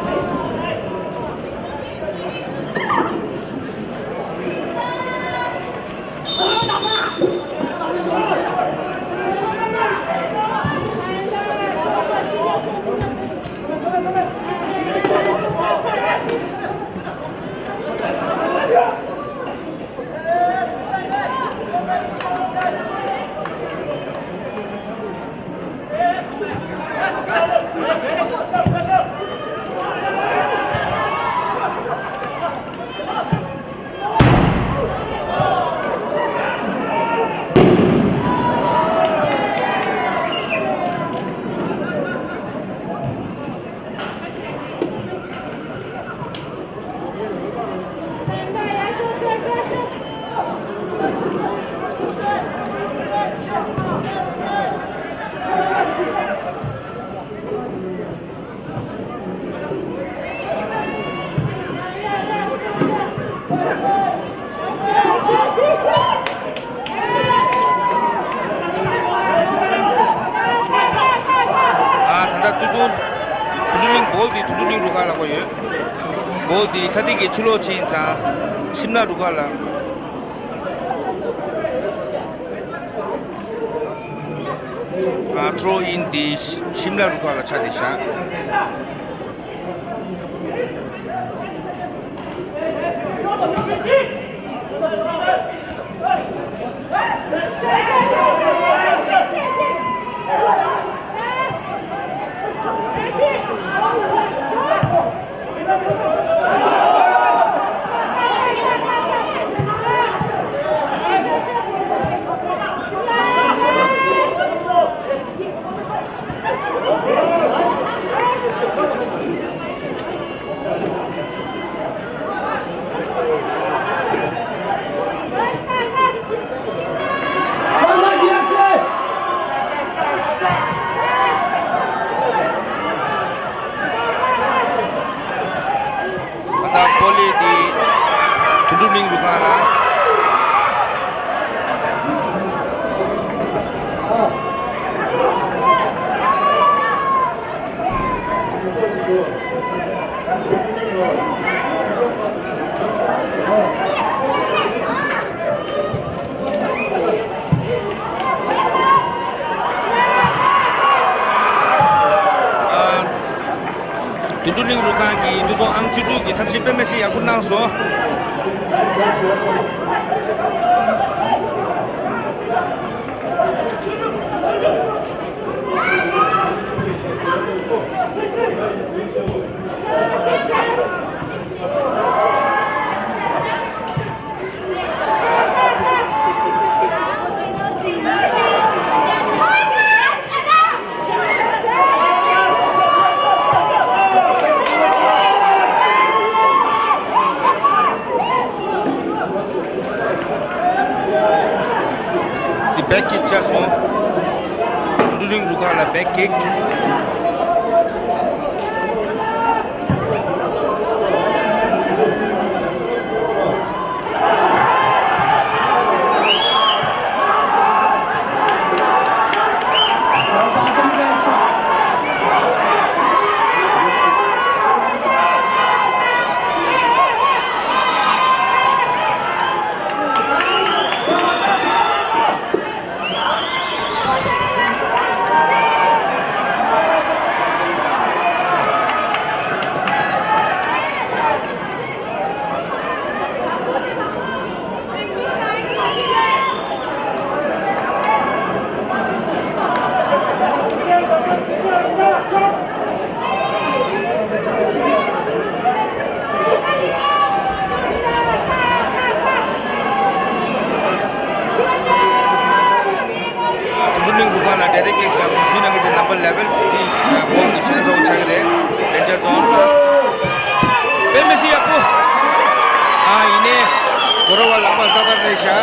ཨ། ད་ལྟ་སྟོད་ཐུང་དོན་གྲུབ་གླིང་། བོལ་འདི་དོན་གྲུབ་གླིང་རུ་ཁག་ལ་འགོ་ཡོད། བོལ་འདི་ཐ་ཐིག་གི་ཕྱི་ལོགས་ཕྱིན་ཙང་ཤིམ་ལ་རུ་ཁག་ལ། ཨ། ཐྲོ་ཨིན་འདི་ཤིམ་ལ་རུ་ཁག་ལ་ཆགས་བསྡད་ཤག་ད་ལྟ་པོ་ལི་འདི་དོན་གྲུབ་གླིང་རུ་ཁག་ལ། ཨ། དོན་གྲུབ་གླིང་རུ་ཁག་གིས་འདུ་ཚོགས་ཨང་བཅུ་དྲུག་གི་ཐབས་ཤེས་དཔེ་མི་སྲིད་ཡག་པོ་གནང་སོང་། འདི་བེག་ཀིག་ཆགས་སོང་། དོན་གྲུབ་གླིང་རུ་ཁག་ལ་བེག་ཀིག་དོན་གྲུབ་གླིང་རུ་ཁག་ལ་ཌའི་རེག་ཀིག་ཤོཊ་སོང་། གཞི་ནང་གི་དེ་ལམ་པ་ལེ་ཝལ་ཕིབ་ཊི་བྷོལ་དེ་གཞན་ཚོ་ཆགས་ཀྱི་རེད། ཌེན་ཇར་ཛོན་ལ་དཔེ་མི་སྲིད་ཡག་པོ། ཨ། ཡིན་ནའི་གོ་ར་བ་ལམ་པ་ཏག་ཏག་རེད་ཤག་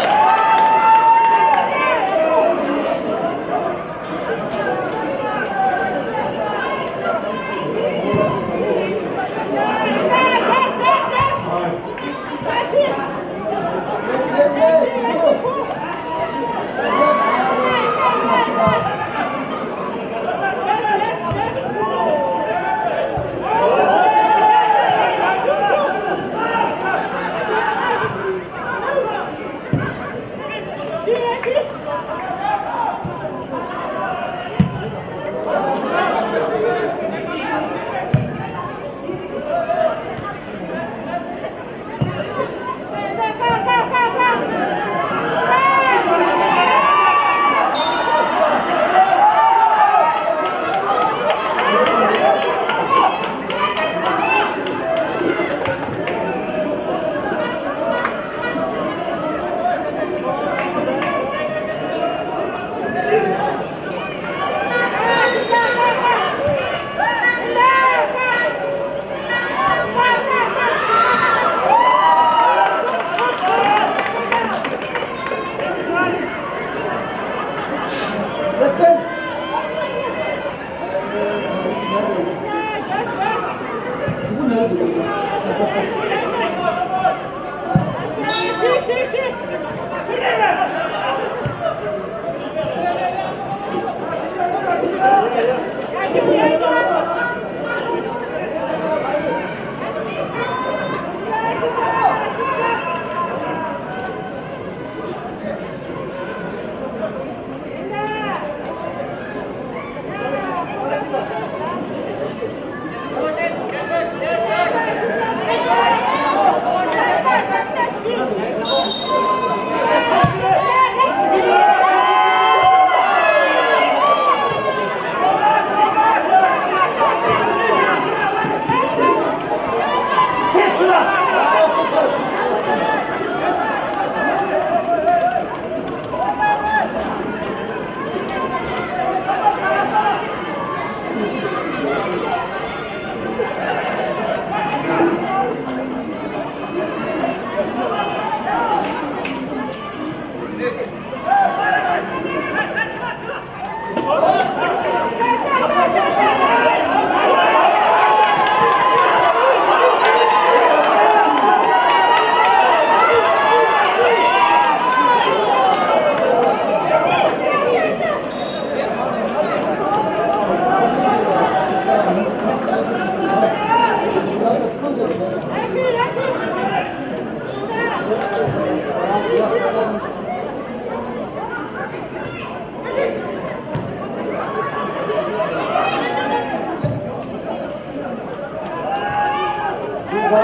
ཨ།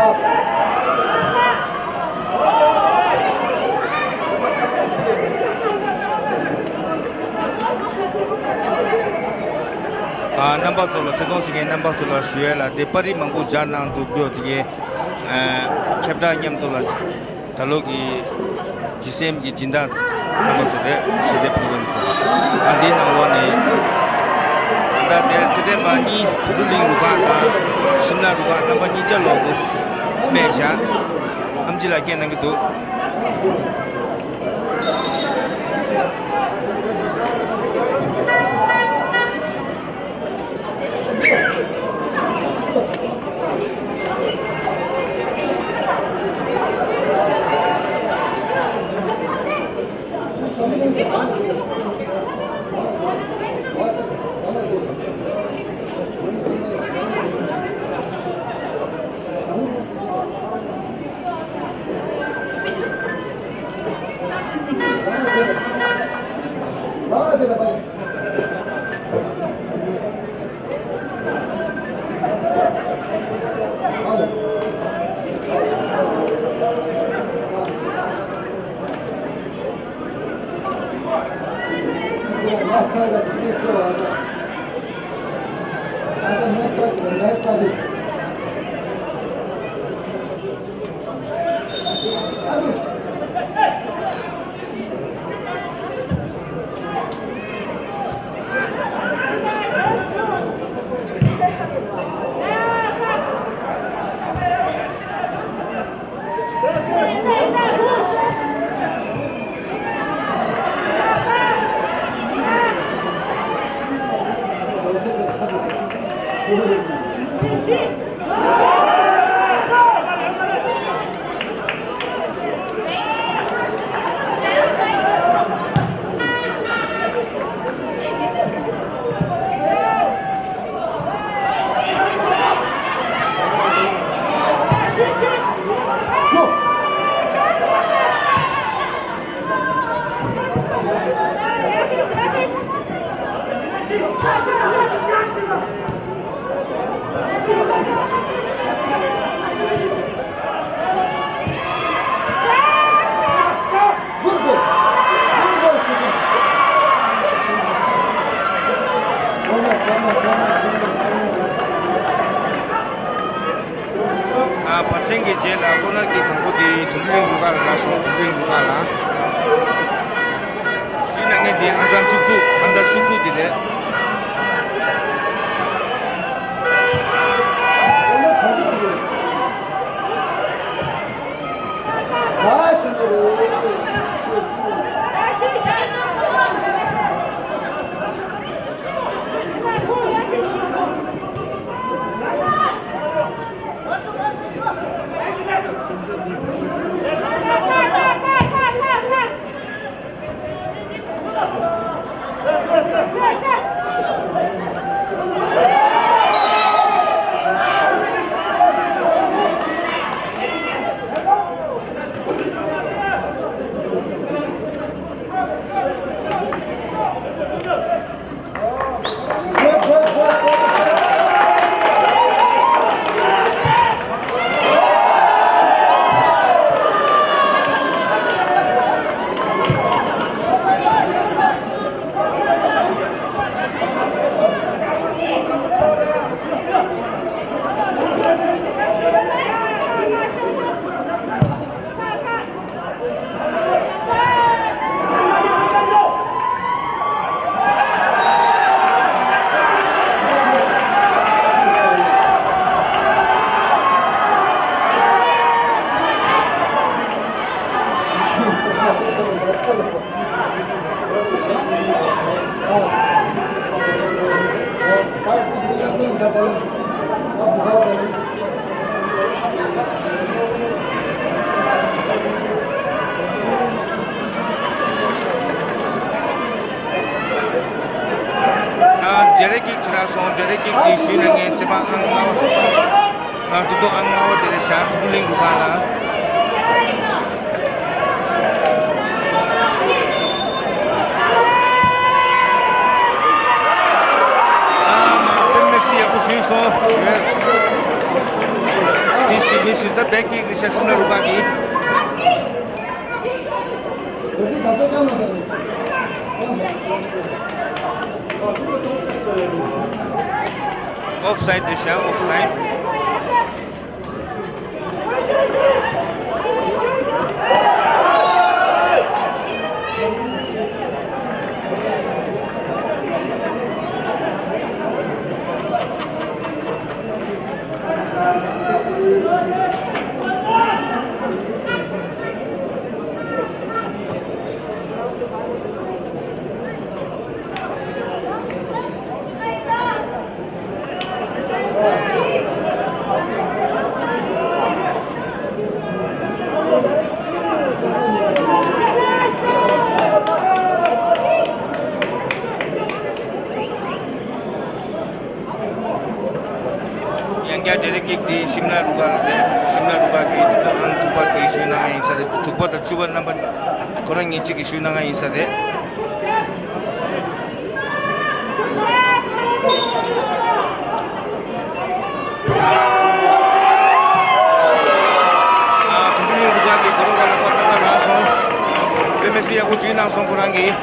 རྣམ་པ་ཚོ་ལ་ཐད་གཏོང་བྱེད་མཁན་རྣམ་པ་ཚོ་ལ་ཞུ་ཡས་ལ། དེ་པར་རིས་མང་པོ་སྦྱར་གནང་འདུག་ཡོད་དེ་གའི། ཨ། ཁྱབ་བསྒྲགས་མཉམ་དུ་ལ། ད་ལོ་གི་ཇི་སི་ཨེམ་གྱི་སྦྱིན་བདག་རྣམ་པ་ཚོ་རེད། ཞལ་འདེབས་ཕུལ་མཁན་ཚོ། ཨ། འདིའི་ནང་ལོགས་ནས་ད་ལྟ་དེར་རྩེད་འགྲན་པ་གཉིས། ཐུ་ཌུ་གླིང་རུ་ཁག་དང་ཤིམ་ལ་རུ་ཁག་རྣམ་པ་གཉིས་ཆ་ལོག་འདུག་སྨྲས་བཞག་ཨམ་ཆི་ལགས་སྐད་གནང་གི་འདུག་ཨ། བར་ཆེན་གྱི་རྗེས་ལ་ཀོ་ནར་ཀིག་དང་པོ་དེ་དུང་འཕྲི་གླིང་རུ་ཁག་ལ་སོང་། དུང་འཕྲི་གླིང་རུ་ཁག་ལ། ཞུས་གནང་མཁན་དེ་ཨང་གྲངས་བཅུ་དྲུག་ཨང་གྲངས་བཅུ་དྲུག་དེ་རེད། ཨ། རྒྱ་རེ་ཀིག་ཕྱི་ལ་སོང་། རྒྱ་རེ་ཀིག་དེ་ཞུས་ན་ངའི་རྩེད་པ་ཨང་ལྔ་པ། ཨ། ཐུག་ཐུག་ཨང་ལྔ་པ་དེ་རེད་བཞག་ཐུག་ཐུག་གླིང་རུ་ཁག་ལ། ཨ་མ། དཔེ་མི་སྲིད་ཡག་པོ་ཞུས་སོང་། ཞུས། དེ་ Misses the back kick, རེད་ཤག་སིམ་ལ་རུ་ཁག་གིས། Offside རེད་ཤག, offside། ཡང་བསྐྱར་ཌི་རེག་ཀིག་འདི་ཤིམ་ལ་རུ་ཁག་རེད། ཤིམ་ལ་རུ་ཁག་གི་དུས་ཚོད་ཨང་དྲུག་པ་དེ་ཤུལ་ནང་ཡིན་ས་རེད། དྲུག་པ་དང་བཅུ་པ་རྣམ་པ་ཁོ་རང་གཉིས་གཅིག་གི་ཤུལ་ནང་ཡིན་ས་རེད། ཨ། ཐུང་ཐུང་རུ་ཁག་གི་གོ་རོ་བ་ལག་པ་ཏག་ཏག་རག་སོང་། དཔེ་མི་སྲིད་ཡག་པོ་ཅིག་གནང་སོང་ཁོ་རང་གིས།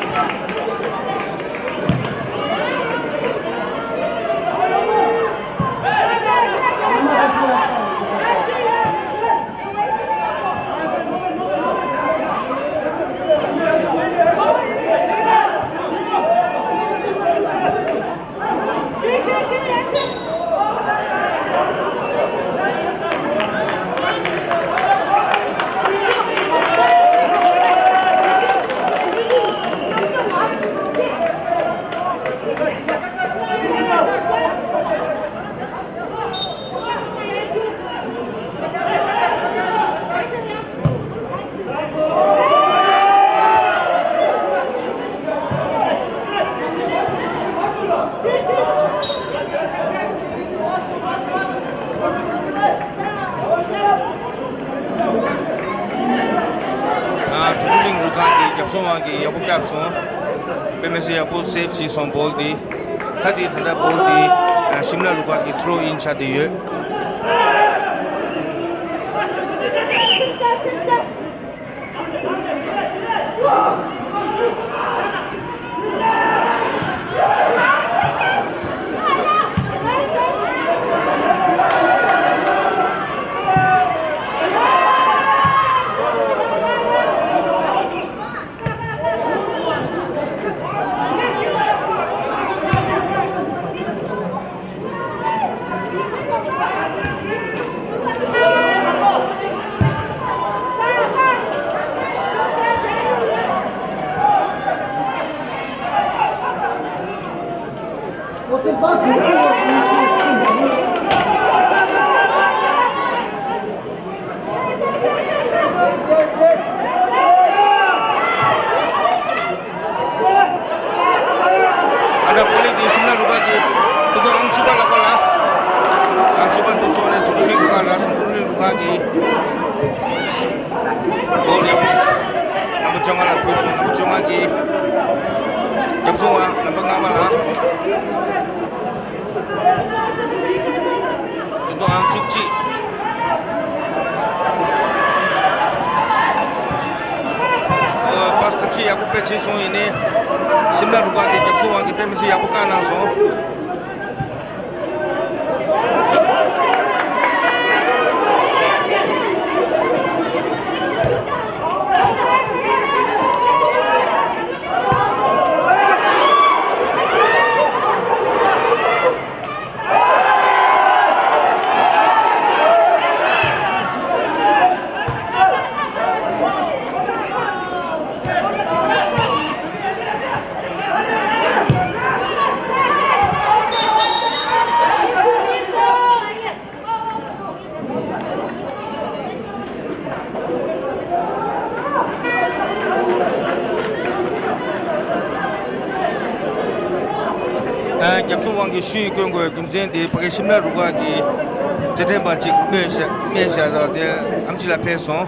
ཨ། ཐུང་ཐུང་གླིང་རུ་ཁག་གི་རྒྱབ་སོང་བ་གི་ཡག་པོ་བཀྱགས་སོང་། དཔེ་མི་སྲིད་ཡག་པོ་སེབ་བྱས་སོང་བོལ་འདི། ཁ་དེ་ད་ལྟ་བོལ་འདི་ཤིམ་ལ་རུ་ཁག་གི་ཐྲོ་ཨིན་ཆགས་བསྡད་ཡོད། ཨ་ད་པོ་ལི་དེ་ཤིམ་ལ་རུ་ཁག་གི་ཐུག་ཐུག་ཨང་བཅུ་པ་ལག་པ་ལ། ཨང་བཅུ་པ་འདུག་སོང་ནས་ཐུག་ཐུག་མི་རུ་ཁག་རག་སོང་། ཐུག་ཐུག་མི་རུ་ཁག་གི་བོལ་ཡག་པོ། ནམ་པ་བཅོ་ལྔ་ལ་ཕུལ་སོང་། ནམ་པ་བཅོ་ལྔ་གི་རྒྱབ་སོང་བ་ནམ་པ་ལྔ་པ་ལ། དུང་དུང་ཨང་བཅུ་གཅིག་ཨོ། པཱས་ཐབས་ཤེས་ཡག་པོ་དཔེ་བྱས་སོང་། ཡིན་ནའི་ཤིམ་ལ་རུ་ཁག་གི་རྒྱབ་སོང་བ་གི་དཔེ་མི་སྲིད་ཡག་པོ་བཀག་གནང་སོང་། ཨ། རྒྱབ་སོང་དབང་གིས་ཤུལ་བསྐྱོན་དགོས་པའི་རྒྱུ་མཚན་དེ་ཕ་གི་ཤིམ་ལ་རུ་ཁག་གི་རྩེད་འགྲན་པ་གཅིག་རྨས་བཞག་རྨས་བཞག་ར་དེ་ཨམ་ཆི་ལ་ཕེབས་སོང་།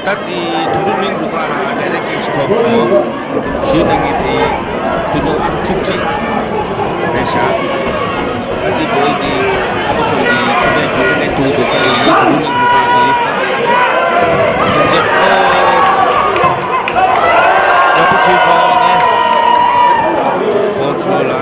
ད་དེ་དུད་འགྲོ་གླིང་རུ་ཁག་ལ་ཌའི་རེག་ཀེ་ཅི་ཐོབ་སོང་། ཞུས་གནང་མཁན་དེ་དུད་འགྲོ་ཨང་བཅུ་གཅིག་རེད་ཤག་ཨ་དེ་བོལ་དེ་ཨ་ཕོ་ཚོ་གི་ཁེ་ཕན་ག་ཚོད་ལེན་ཐུབ་འདུག་ད་དེ་དུད་འགྲོ་གླིང་རུ་ཁག་གི་དོན་ཆེད་ཡག་པོ་ཞུས་སོང་ཡིན་ནའི་བོལ་ཚོ་ལ།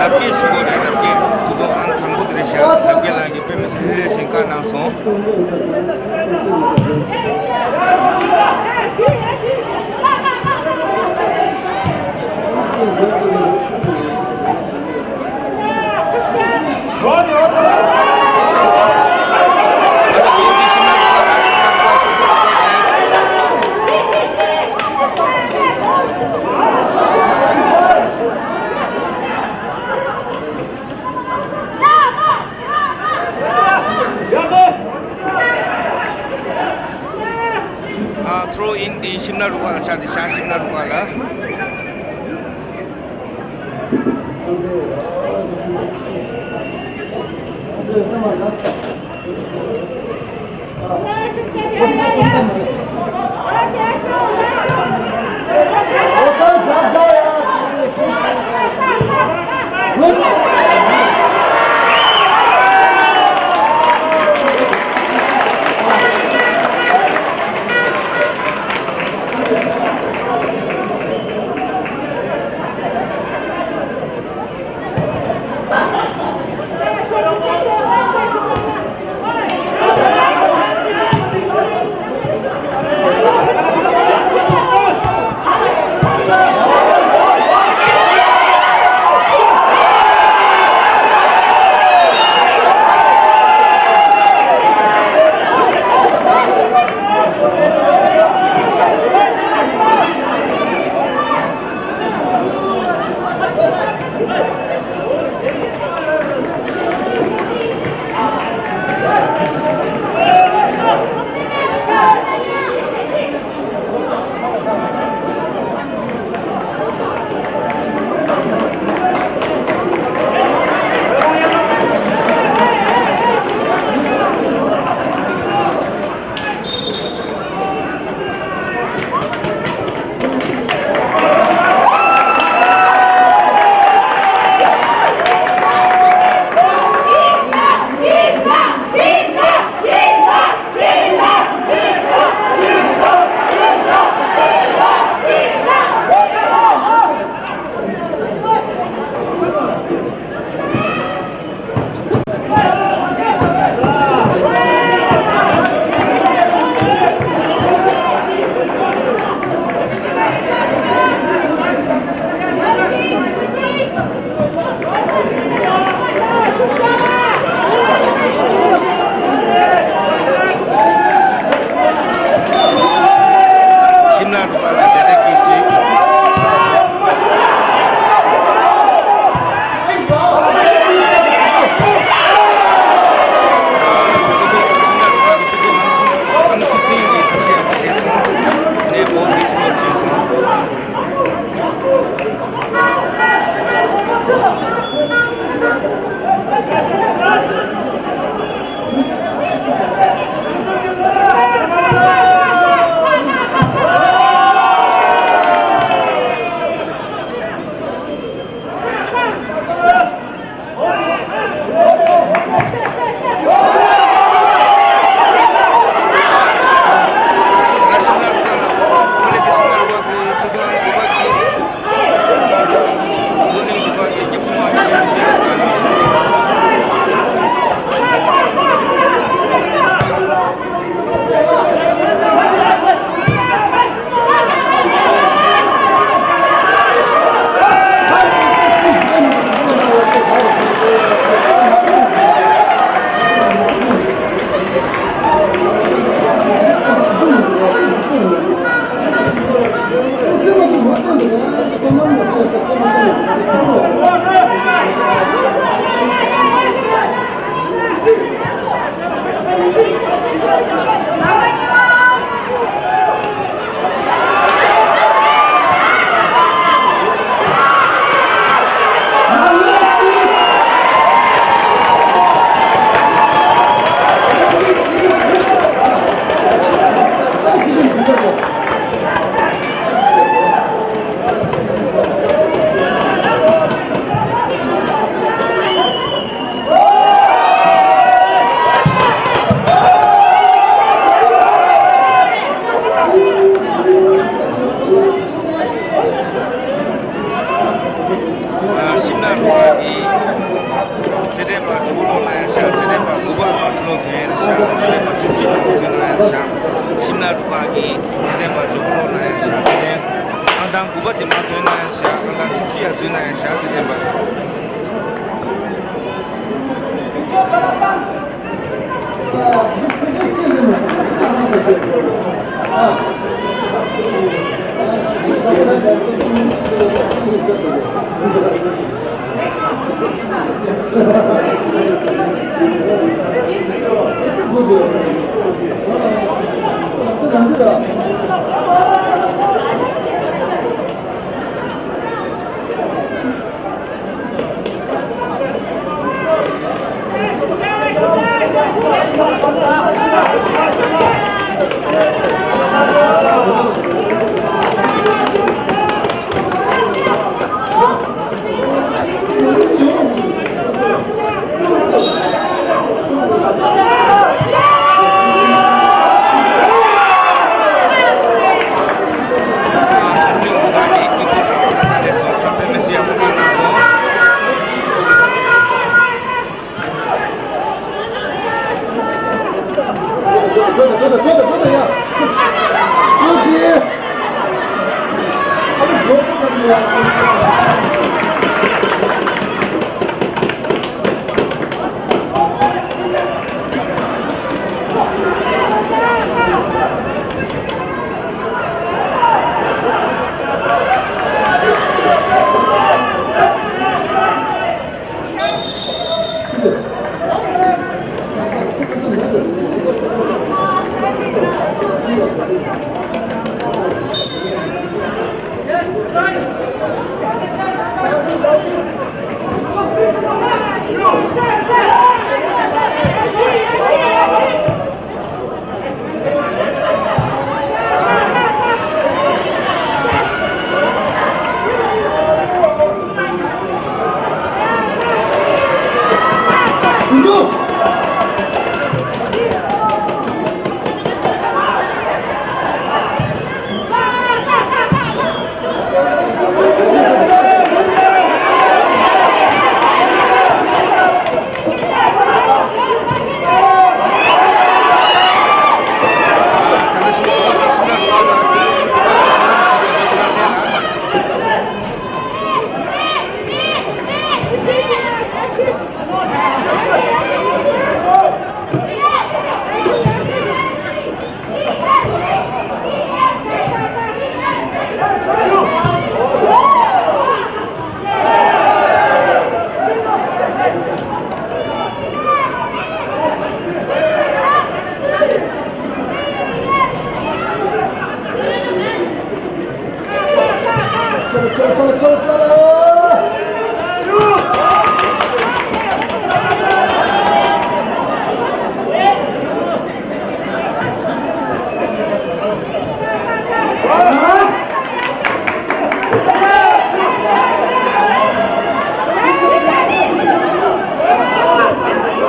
རབ་རྒྱས་ཞུ་བ་རེད། རབ་རྒྱས་དུ་དུང་ཨང་དང་པོ་དེ་རེད་ཤག་རབ་རྒྱས་ལགས་ཀྱིས་དཔེ་མི་སྲིད་ལྷོད་ལྷོད་བྱས་བཀའ་གནང་སོང་། ཨ། ཐྲོ་ཨིན་འདི་ཤིམ་ལ་རུ་ཁག་ལ་ཆགས་ཏེ་ཤག་ཤིམ་ལ་རུ་ཁག་ལ། ཤིམ་ལ་རུ་ཁག་གི་རྩེད་འགྲན་པ་ཇོ་བོ་བློ་གནང་ཡར་བཞག་རྩེད་འགྲན་པ་དགུ་པ་མ་ཆུ་ལོ་ཐོན་ཡར་བཞག་རྩེད་འགྲན་པ་བཅུ་བཞི་ནང་ལོ་ཚུད་གནང་ཡར་བཞག་ཤིམ་ལ་རུ་ཁག་གི་རྩེད་འགྲན་པ་ཇོ་བོ་བློ་གནང་ཡར་བཞག་རྩེད་འགྲན་ཨང་གྲངས་དགུ་པ་དེ་མ་ཐོན་གནང་ཡར་བཞག་ཨང་གྲངས་བཅུ་བཞི་ཡར་ཚུད་གནང་ཡར་བཞག་རྩེད་འགྲན་པ།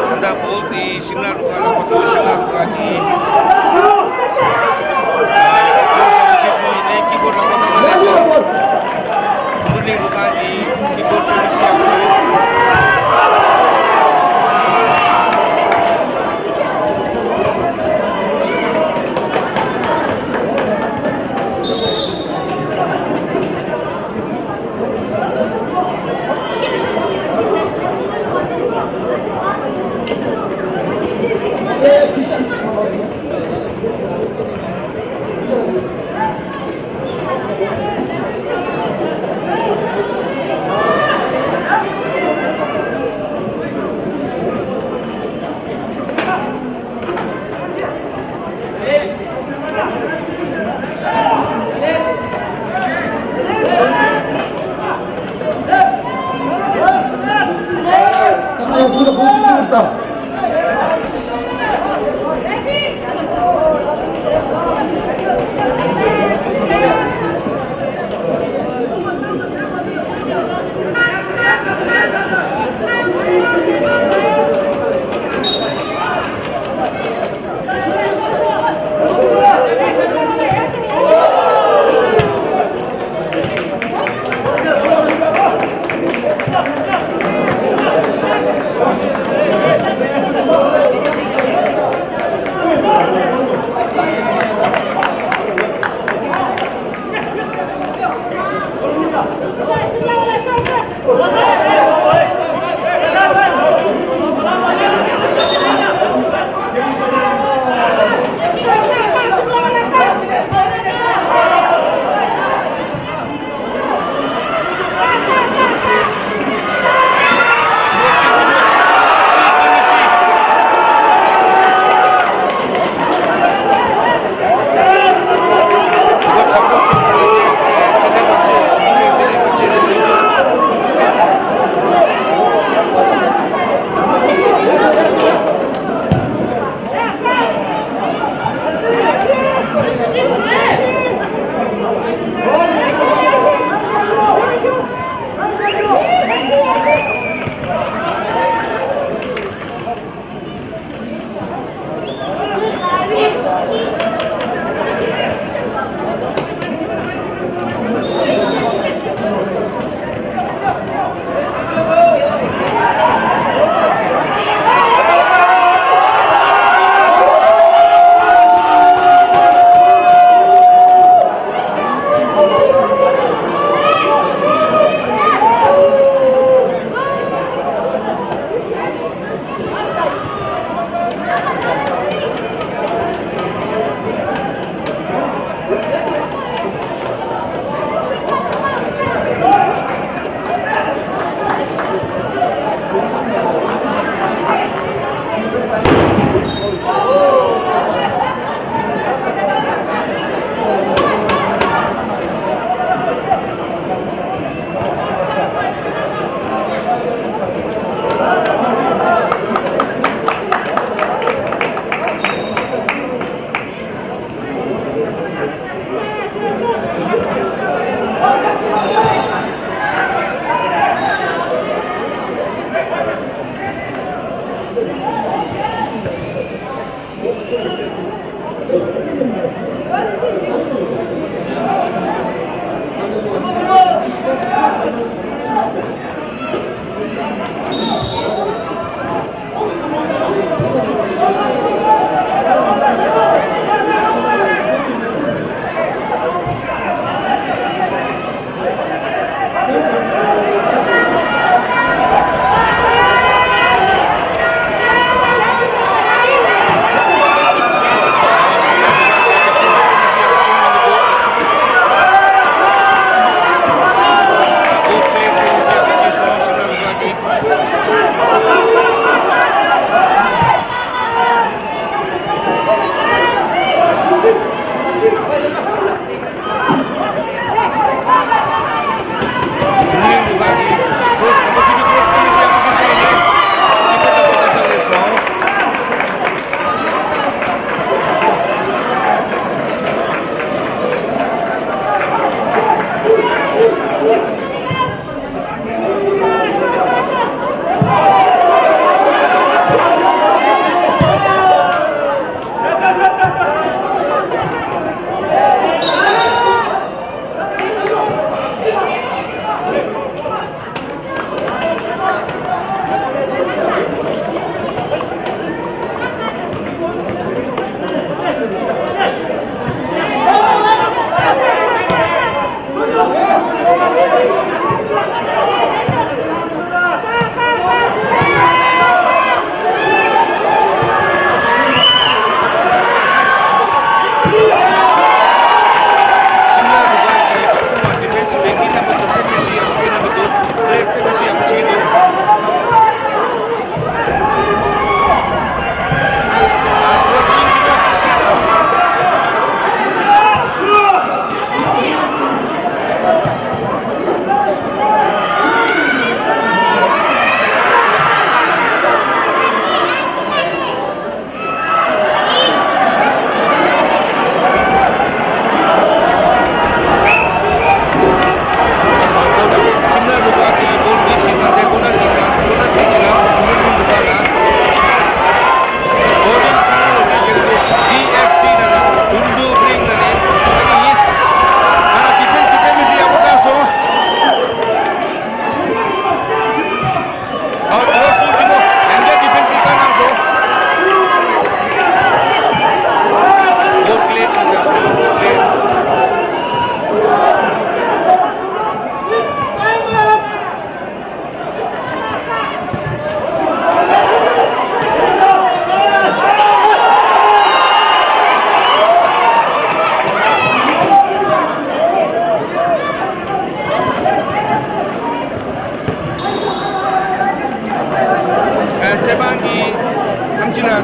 ད་ལྟ་བོལ་དེ་ཤིང་ནག་རུ་ཁག་ལ་བ་དོ་ཤིང་ནག་རུ་ཁག་གི་ཁོ་ས་བུ་ཆེ་སོང་ཡིན་ནའི་ཀི་བོར་ལ་བ་དོ་ལ་ལས་སོང་། ཀུམ་བུ་ལིང་རུ་ཁག་གི་ཀི་བོར་དཔེ་མི་སྲིད་ཡག་པོ་འདུག་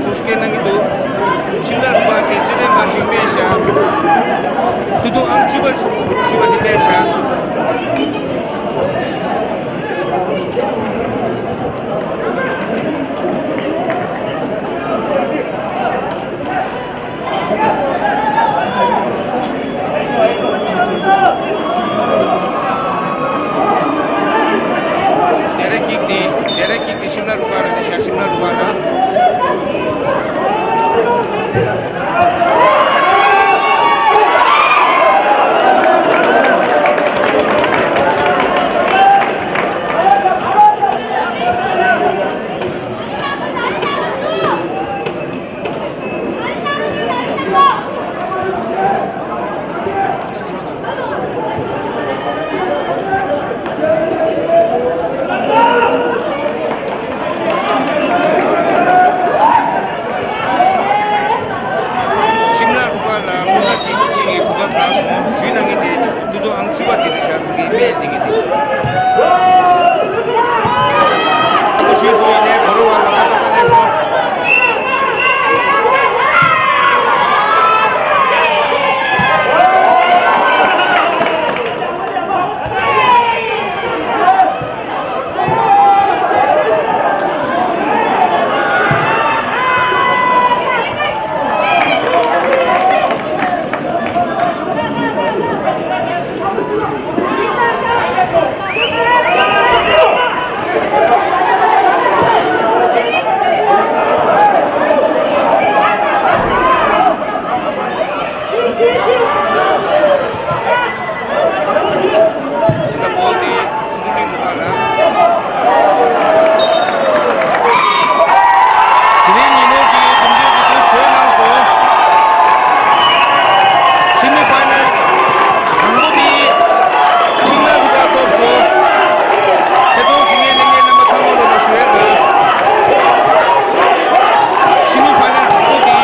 དུ་སྐད་གནང་གི་འདུག་ཤིམ་ལ་རུ་པ་གི་རྩེད་འགྲན་པ་ཅིག་སྨྲས་ཤག་ཏུ་ཏུ་ཨང་བཅུ་པ་ཞུ་བ་དེ་སྨྲས་ཤག་དེ་རེ་ཀིག་དེ་དེ་རེ་ཀིག་དེ་ཤིམ་ལ་རུ་པ་ལ་ནི་ཤག་ཤིམ་ལ་རུ་པ་ལ། ཤིམ་ལ་རུ་པ་ལ་ཀོ་ལ་ཏི་གཅིག་གི་གོ་སྐབས་རག་སོང་། ཞུས་གནང་གི་དེ་ཏུ་ཏུ་ཨང་བཅུ་པ་དེ་རེད་ཤག་ཁོང་གིས་སྨྲས་དེ་གི་དེ། ཨ་ཁུ་ཞུས་སོང་ཡིན་ནའི་གོ་རོ་བ་ལ་ཁ་ཏག་ཏག་ལས་སོང་། དེ་ལ་བོལ་དེ་ཐུང་ཐུང་གླིང་འདུག་ག་ལ། དེ་རིང་ཉིན་མོ་གི་གྲུབ་འབྲས་དེ་དུས་ཚོད་གནང་སོང་། སེ་མི་ཕའི་ནལ་དང་པོ་དེ་ཤིམ་ལ་རུ་པ་ཐོབ་སོང་། ཐད་གཏོང་གཟིགས་མཁན་གླེང་མཁན་རྣམ་པ་ཚང་མ་ལོ་ལ་ཞུ་ཡ་ན། སེ་མི་ཕའི་ནལ་དང་པོ་དེ་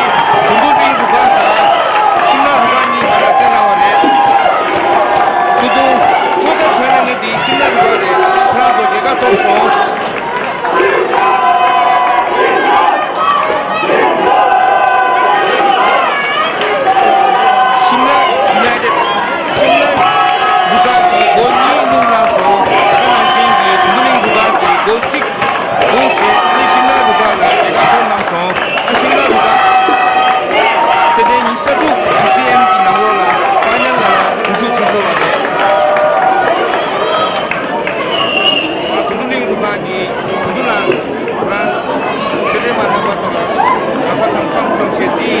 ཐུང་ཐུང་གླིང་འདུག་ག་དང་ཤིམ་ལ་རུ་པ་གཉིས་བར་ལ་རྩེད་གནང་བ་རེད། ད་དུང་གོ་སྐབས་ཐོན་ན་ངེས་འདི་ཤིམ་ལ་རུ་པ་རེད། ཁོ་རང་ཚོ་རྒྱལ་ཁ་ཐོབ་སོང་། ཤིམ་ལ་ཡུ་ནའི་ཏེད། ཤིམ་ལ་རུ་པ་གིས་གོལ་གཉིས་བླུགས་གནང་སོང་། ད་ག་ནང་བཞིན་གྱི་ཐུང་ཐུང་གླིང་རུ་པ་གིས་གོལ་གཅིག་བླུགས་བྱས་ཨ་ནི་ཤིམ་ལ་རུ་པ་ལ་རྒྱལ་ཁ་ཐོབ་གནང་སོང་། ཨ་ཤིམ་ལ་རུ་པ་རྩེད་འགྲན་ཉི་ཤུ་རྩ་དྲུག་ཇི་སི་ཨེམ་གྱི་ནང་ལོགས་ལ་ཕའི་ནལ་ལ་འཛུལ་ཞུགས་བྱེད་ཐུབ་པ་རེད། ཨ་ཐུང་ཐུང་གླིང་རུ་པ་གིས་ཐུང་ཐུང་ལ་ཁོ་རང་རྩེད་འགྲན་པ་རྣམ་པ་ཚོ་ལ་ལག་པ་དང་འཐམ་འཐམ་བྱས་འདི་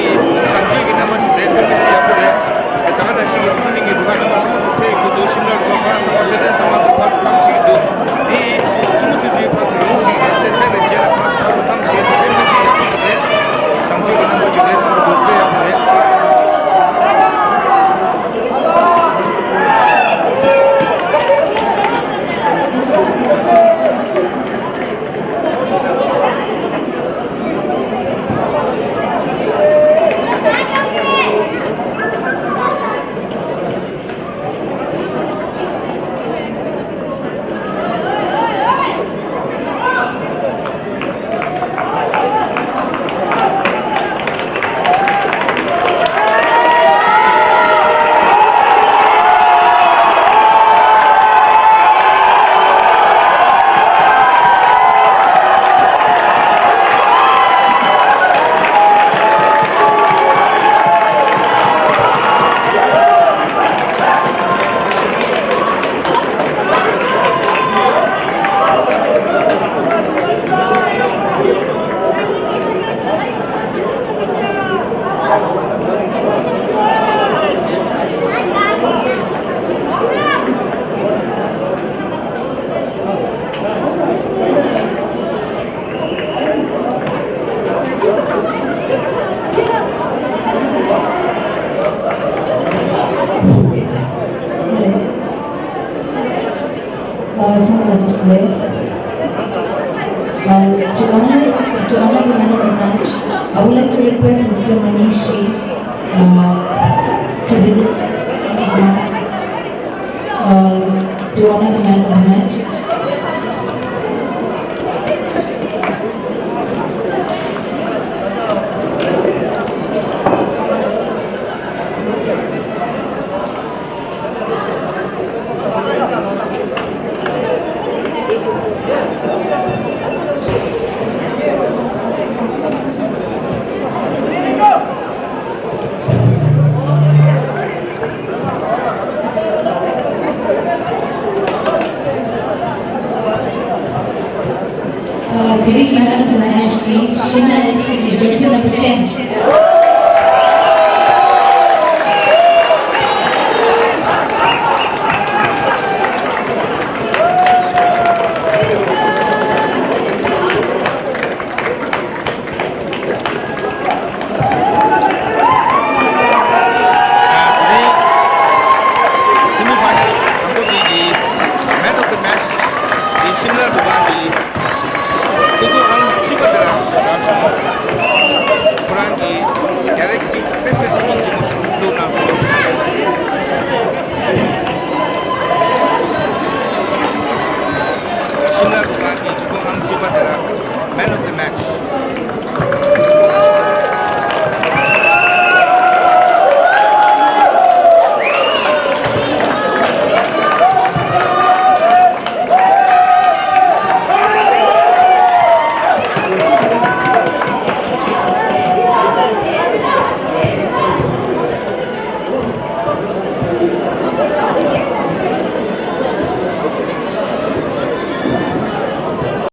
བཟང་སྤྱོད་ཀྱི་རྣམ་པ་ཞིག་རེད། དཔེ་མི་སྲིད་ཡག་པོ་རེད། ད་ག་ནང་བཞིན་གྱི་ཐུང་ཐུང་གླིང་གི་རུ་པ་རྣམ་པ་ཚང་མ་ཚོ་ཕེབས་ཡོང་གི་འདུག་ཤིམ་ལ་རུ་པ་ཁོ་རང་ཚང་མ་རྩེད་འགྲན་ཚང་མ་ཚོ་ཕར་ཚུར་འཐམ་བྱེད་ཀྱི་འདུག་འདི་ཆུ་མོ་ཆུ་དུས་ཕར་ཚུར་ཡོང་སྲིད་རེད། རྩེད་ཚར་བའི་རྗེས་ལ་ཁོ་རང་ཚོ་ཕར་ཚུར་འཐམ་བྱེད་དུ་དཔེ་མི་སྲིད་ཡག་པོ་ཞིག་རེད། བཟང་སྤྱོད་ཀྱི་རྣམ་པ་ཞིག་རེད་བསམ་གྱི་འདུག་དཔེ་ཡག་པོ་རེད། Uh, it's not just today. Uh, to honor, to honor the man of the match, I would like to request Mister Manish Shi, uh, to visit, uh, uh, to honor the man of the match. Diri Madam Mahesh, Shina S C, jersey number ten.